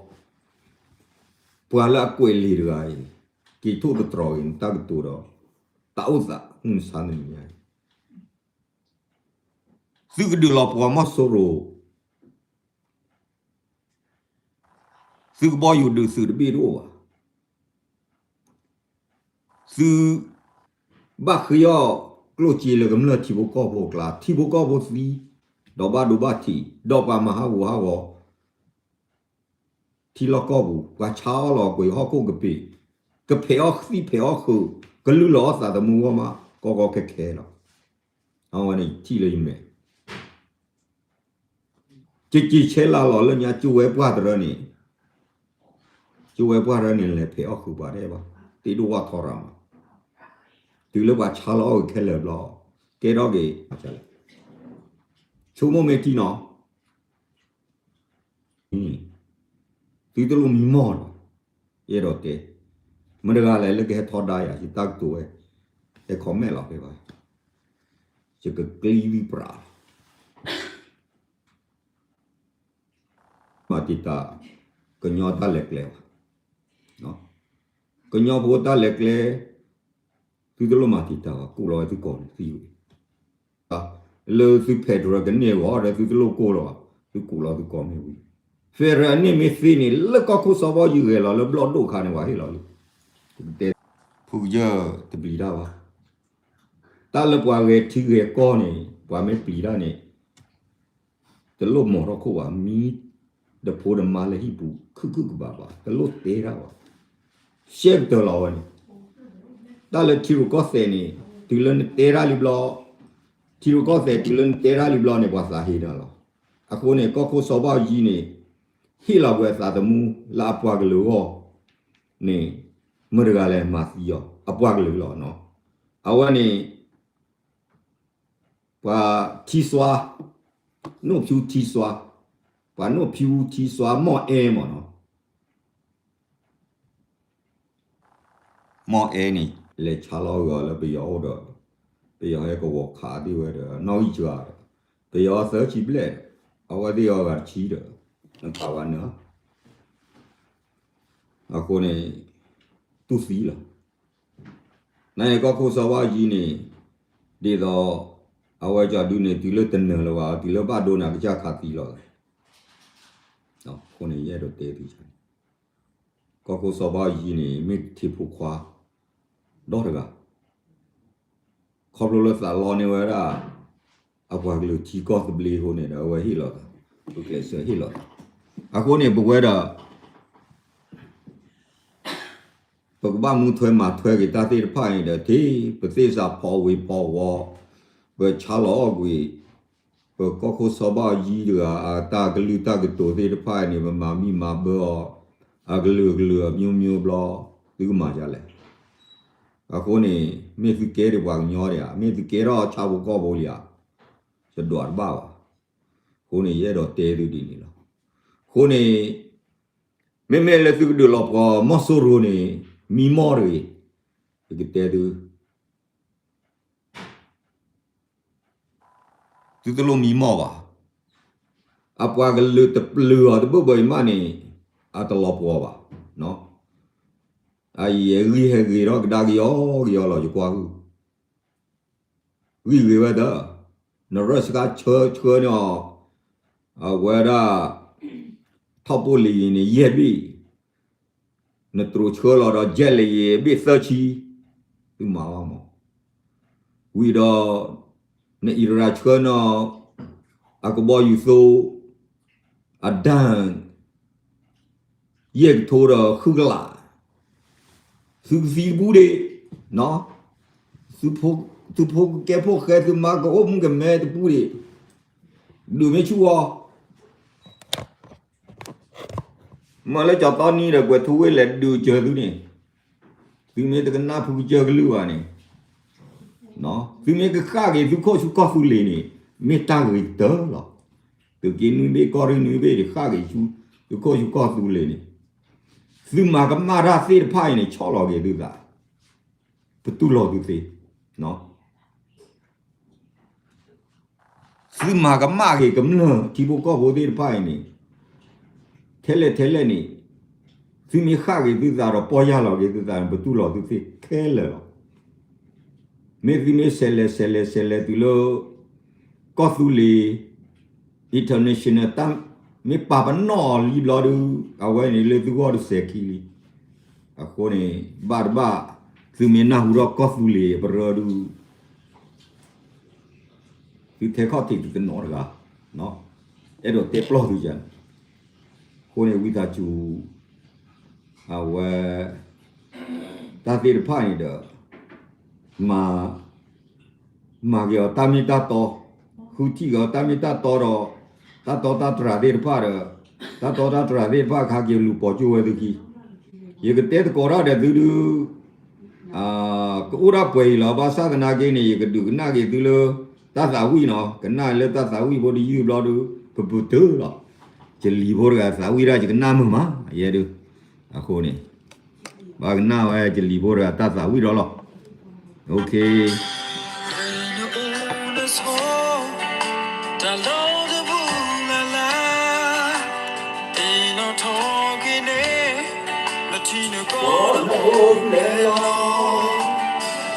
ပှၤလၢအကွဲးလံာ်တဂၤအံၤ က့ၤထိၣ်သတြီၤက့ၤနတၢ်ကတိၤဒီး တၢ်အိၣ်သးမုၢ်မဆါတနံၤညါအံၤ, သုကဒုးလီၤပှီၢ်မီၢ်စိရိၤ သုကဘီယူၤဒုးသုးတဘ့ၣ်တအိၣ်ဘၣ်. သုဘၣ်ဃ့အီၣ်ကျိၣ်စ့လၢကမျၢၢ်ထံဖိကီၢ်ဖိအကျါ, ထံဖိကီၢ်ဖိသံ, ဒီးဘၣ်ဒိဘၣ်ထံး, ဒီးပှၤမၤဟးဂူာ်ဟးဂီၤ ထံလီၢ်ကီၢ်ပူၤ, ပှၤဆါအီၣ်လီၤကွံာ်ဟီၣ်ခိၣ်ကပ့ၤ, ကဖဲးအီၣ်သံၣ်ဖဲးအီၣ်ဃုာ်, ကလုၢ်လီၤအီၣ်သးသမူဂီၢ်မး ကီကီခဲခဲလီၤ. အဝဲန့ၣ်ယထံၣ်လၢယမဲာ် ကက့ၤဆဲးလၤလီၤလၢညါကၠိဝဲပှၢ်တရၢန့ၣ်, ဒဝဲပှၢ်ရၢန့ၣ် လဲၤဖဲးအီၣ်ဃုာ်ပှၤဒဲးဘၣ်, တ့ဒိၣ်ဝၣ်ထီရၤမး, တုၤလၢပှၤဆါလီၤအီၣ်ဂ့ၤခဲလၢာ်ဘျီ, ကဲထီၣ်က့ၤ, ဆိကမိၣ်မ့ၢ်ထံနီၤ, သုတလိၣ်မံမီၢ်ဒီး, ယအဲၣ်ဒိးတဲ, မတၤတဂၤလဲၣ်လၢကဟဲထီဒါယၤ ယတၢ်ကတိၤဝဲ, ဟဲ comment လီၤဖဲဘၣ်, ယကကျံသုပြးလီၤ မၤတံာ်တာ် ကညီတၢ်လဲၤကျဲဘၣ်, ကညီဖိတၢ်လဲၤကျဲ, သုတလိၣ်မၤတံာ်တာ်ဘၣ် ကူၣ်လီၤဝဲသုကိးန့ၣ်သံဝံၤ, လၢသု federal ကန့ၢ်အဂီၢ်ဒီး သုတလိၣ်ကိၢ်လီၤဘၣ်, သုကူၣ်လီၤသုကိးမ့ၢ်ဝံၤ, federal န့ၢ်မ့ၢ်သ့န့ၣ် လၢကီၢ်ခိၣ်စီၤဘၣ်ယံၤဂဲၤလီၤလၢဘျီၣ်ဒိၣ်ခါန့ၣ် ပှၤဟ့ၣ်လီၤလံ, တဲ, ဖုကစၢၢ်တပျံၤတၢ်ဘၣ်, တၢ်လၢပှၤဂဲၤထံဂဲၤကီၢ်န့ၣ် ပှၤမ့ၢ်ပျံၤတၢ်န့ၣ် တလိၣ်မိာ်ထီၣ်ခိၣ်ဘၣ်, မံတဖိတမါလၢဟံၣ်ပူၤ ခုၣ်ခုၣ်ကဘးဘၣ်, တလိၣ်တဲတၢ်ဘၣ်, ရှဲကတၢၢ်လီၤဝဲန့ၣ်, တၢ်လၢထံရူၢ်ကီၢ်သဲးန့ၣ် တုၤလၢနတဲတၢ်လံဘျီ, ထံရူၢ်ကီၢ်သဲးတုၤလၢနတဲတၢ်လံဘျီန့ၣ် ပှၤသးဟ့တၢ်လီၤ, အဃိန့ၣ် ကီၢ်ခိၣ်စီၤဘၣ်ယံၤန့ၣ် ဟ့ၣ်လီၤကွံာ်အသးသမူလၢအပှၤကလုာ်အဂီၢ်န့ၣ်, မတၤတဂၤလဲၣ်မၤသံအီၤ အပှၤကလုာ်လီၤနီၤ, အဝဲန့ၣ် ပှၤထံစွါ, နိၣ်ဖၠူထံစွါ, ပှၤနိၣ်ဖၠူထံစွါ မီၢ်အဲမ့ၢ်နီၤ, မီၢ်အဲန့ၣ် လဲၤဆါလီၤဂၢၤလၢပယီၤအိၣ်ဒီး, ပယီၤဟဲကဝီၤခးသ့ဝဲဒီး နီၣ်ဂံၢ်စှၤဒီး, ပယီၤသၢဆံဘျဲၣ်ဒီး, အဝဲသ့ၣ်အီၤဂၤတဆံဒီး, နပာ်ဝဲနၢၤ, အဃိန့ၣ် တူၢ်သံလီၤ နကီၢ်ခိၣ်စီၤဘၣ်ယံၤန့ၣ်, ဒ်သိး အဝဲကၠီဒုန့ၣ် တုၤလၢတနၢၤလၢၤဘၣ် တုၤလၢဘၣ်ဒိနၤကစၢ်ခးသံလီၤ, အဃိန့ၣ် ယအဲၣ်ဒိးတဲသု, ကီၢ်ခိၣ်စီၤဘၣ်ယံၤန့ၣ် မ့ၢ်ထံဖိခွါ ဒီတဂၤ ခီဖျိလၢသးလီန့ၢ်ဝဲဒၣ် အပှၤကလုာ်ထံကီၢ်သဘျ့အဃိန့ၣ်ဒီး အဝဲဟ့ၣ်လီၤသး, ပကျဲးစၢးဟ့ၣ်လီၤသး, အဃိန့ၣ် ပဝဲဒၣ် ပကဘၣ်မူထွဲမၤထွဲက့ၤတၢ်သ့ၣ်တဖၣ်န့ၣ်ဒီး ထံၣ်ပသ့ၣ်စးဖီဝ့ၤဖီဝီၤ, ပဆါလီၤအီၣ်ကွံာ် ပကီၢ်ခိၣ်စီၤဘၣ်ယံၤတဂၤ အတၢ်ကလုၢ်တၢ်ကတိၤသ့ၣ်တဖၣ်န့ၣ် ပမၤမံမၤဘၢအီၤ, အကလုာ်ကလုာ်အမျိုးမျိုးဘျီ, သုကမၤဒ်လဲၣ်. အဃိန့ၣ် မ့ၢ်သုကဲဒံးပှၤကညီဒံးဧါ, မ့ၢ်သုကဲထီၣ်ဆၣ်ဖိကီၢ်ဖိလံဧါ, ယဒွးတဘၣ်ဘၣ်. အဃိန့ၣ် ယအဲၣ်ဒိးတဲသုဒ်န့ၣ်လီၤ. အဃိန့ၣ် မ့မ့ၢ်လၢသုကဒုးလီၤပှီၢ်မီၢ်စိရိၤန့ၣ် မံမီၢ်တဂ့ၤ, ယကတဲသု သုတလိၣ်မံမီၢ်ဘၣ်. အပှၤကလုာ်တပျုာ်အီၤတဘၣ်ဘၣ်အံၤမးန့ၣ် အတလီၤပှီၢ်ဘၣ်. အအံၤအဂံၢ်ဟဲဂ့ၤထီၣ်ကဒါကယီကယီလီၤ ယကွၢ်ဟုၣ်, ဂံၢ်ဂ့ၤဝဲသၢ, နရၢၢ်စခါဆှၢဆှၢန့ၢ်အီၤ, အဝဲဒၣ် ထောက်ပို့လေယာဉ်န့ၣ် ယဲၢ်ဘ့ၣ်, နတြိာ်ဆှၢလီၤဒီး jet လေယာဉ် ဘ့ၣ်သၢဆံ, သုမၤဘၣ်မး. ဝံၤဒီး နအံၣ်ရၣ်ဆှၢန့ၢ်အီၤ အကဘီယူၤသိ အဒၣ် ယဲၢ်ကထိဒီးဃုကလး, သုကသံတပူၤဒံး, သုဖိကကဲဖိဃဲ သုမါကအိၣ်မူကမဲတပူၤဒံး, ဒုးမ့ၢ်ဆူၣ်အီၤ မ့ၢ်လၢကၠီၤသီနံၤဒီး ကွဲးထူဝ့ၣ်လဲၤဒုးစၢၤသုန့ၣ်, သုမ့ၢ်တကနၣ်ဖုကစၢၢ်ကလုၢ်ဘၣ်န့ၣ်, သုမ့ၢ်ကဃၣ်က့ၤသုခိၣ်ဆူကီၢ်သူလ့ၤန့ၣ် မ့ၢ်တၢ်ဂ့ၤကတၢၢ်လီၤ. သုးက့နွံဘ့ၣ်ကီၢ်ရ့ၣ်နွံဘ့ၣ်န့ၣ် ဃၣ်က့ၤဆူသုခိၣ်ဆူကီၢ်သူလ့ၤန့ၣ်, သုမၤကမၣ်တၢ်သ့ၣ်တဖၣ်အံၤန့ၣ် ဆီၣ်လီၤက့ၤသုသး, ပတူၢ်လိာ်သုသ့ သုမၤကမၣ်က့ၤကမျၢၢ်ထံဖိကီၢ်ဖိသ့ၣ်တဖၣ်အံၤန့ၣ်, ထဲလဲၣ်ထဲလဲၣ်န့ၣ်, သုမ့ၢ်ဃၣ်က့ၤသုသးဒီးပီၢ်ယၢ်လီၤက့ၤသုသးန့ၣ် ပတူၢ်လိာ်သုသ့ခဲလၢာ်လီၤ. မ့ၢ်သုမ့ၢ်ဆဲးလဲၤဆဲးလဲၤဆဲးလဲၤတုၤလၢ ကီၢ်သူလ့ၤ international တၢ်မ့ၢ်ပာ်ပနီၣ်အီၤလံဘျီဒုး အဝဲန့ၣ်လၢသုဂီၢ်တစဲးခံလံ. အဃိန့ၣ် ဘၣ်တဘၣ် သုမ့ၢ်နၢ်ဟူထီၣ်ကီၢ်သူလ့ၤပရၢဒုး သုထဲခီၣ်ထံးသုတနီၤတဂၤ, အဲၣ်ဒိးတဲပျီၢ်သုယၤန့ၣ်, အဃိန့ၣ် ဝံသးစူၤ အဝဲ တၢ်သ့ၣ်တဖၣ်န့ၣ်ဒီး မၤ မၤက့ၤအီၤတၢ်မ့ၢ်တၢ်တီ, ဃုထံၣ်က့ၤအီၤတၢ်မ့ၢ်တၢ်တီဒီး တၢ်တီတၢ်တြၢ်သ့ၣ်တဖၣ်ဒီး တၢ်တီတၢ်တြၢ်သ့ၣ်တဖၣ်ခါက့ၤလူၤပိာ်ကၠိဝဲသုခံ, ယကတဲသကိးတၢ်ဒီးသုဒုး, ကအိၣ်ဒၣ်ပှဲၤအံၤလီၤ. ဘၣ်ဆၣ်သနာ်က့န့ၣ် ယကဒုးကနၣ်က့ၤသုလၢ တၢ်သးဝံၣ်နီၤ, ကနၣ်လၢတၢ်သးဝံၣ်ဖိတယုၢ်ဘျီဒုး ပပတုာ်လီၤ. ကလံၤဖိတဂၤသးဝံၣ်ဒၣ် ယကနၣ်မုာ်မး ယဲဒုး, အဃိန့ၣ် ဘၣ်ကနၣ်ဝဲကလံၤဖိတဂၤတၢ်သးဝံၣ်ဒီးလီၤ. တၢ်လီၢ်တဘူၣ်လၢ်လၢ်, သ့ၣ်နီၣ်ထီၣ်က့ၤန့ၣ် နထံနကီၢ်တအိၣ်ဖျဲၣ်လီၤ.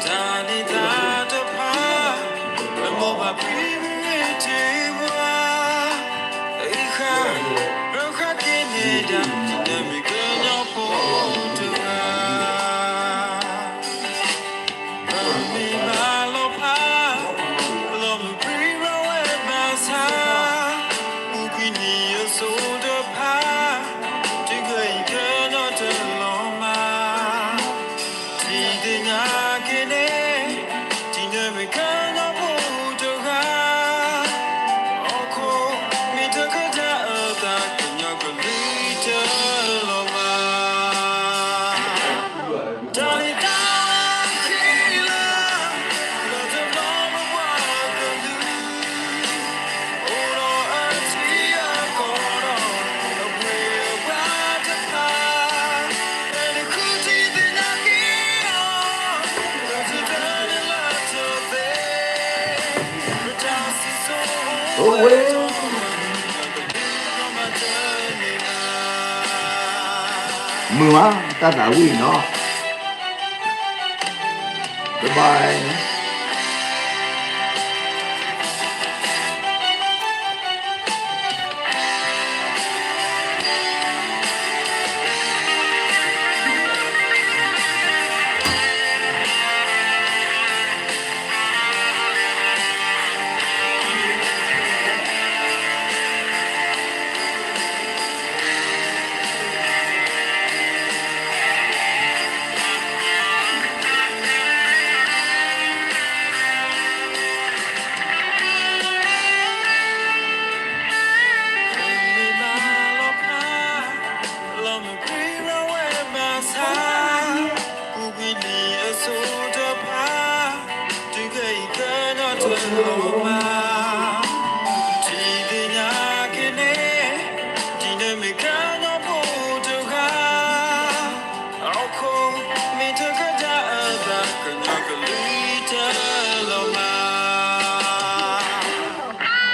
တၢ်န့ၣ်တၢ်တဖၣ် နမိၢ်ပၢ်ဖံဖုမ့ၢ်တ့ၢ်ပှၤ, အ့ၣ်ဃၣ် ရၢဃၣ်က့ၤန့ၢ်ဒၣ် နမ့ၢ်ကညီဖိတဂၤ ပမ့ၢ်မၤလီၤဖး လီၤမုၢ်ပြံရဝဲဘၣ်ဆၣ်, မုၢ်ကွံနံၤအစိၤတဖၣ် တဂ့ၤကညီတလီၤမၢ်, ထံၣ်သ့ၣ်ညါက့ၤန့ၣ် ထံၣ်နမ့ၢ်ကညီဖိတဂၤ, ဟီၣ်ခိၣ်မ့ၢ်တကဒါအသး ကညီကလုာ်တလီၤမၢ်.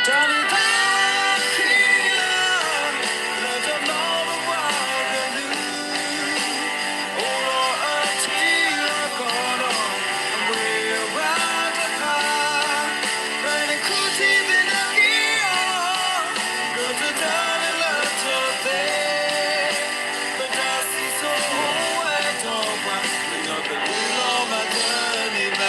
တၢ်လံၤတၢ်ခံလၢ လၢတဘျီဘၣ်ပှၤကလုာ်, အိၣ်ဒီးအထံအကီၢ်ဒီး အပှ့ၤအပှၤတဖၣ်, ဖဲနဃုထံၣ်သ့ၣ်ညါက့ၤအီၤ, လၢတၢ်တၢ်လၢတၢ်သ့, ပတၢ်စံၣ်စိၤအိၣ်ဝဲ မုာ်မး တၢ်သးဝံၣ်နီၤ.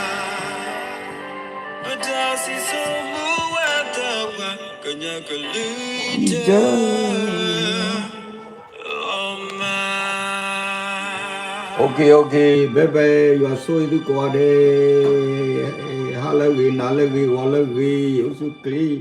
Goodbye. Okay, okay, bye bye, ယွၤဆိၣ်ဂ့ၤသုကိးဂၤဒဲး, ဟါလၢအဂ့ၤ, နၤလၢအဂ့ၤ, ဂီၤလၢအဂ့ၤ, အိၣ်ဆူၣ်ချ့.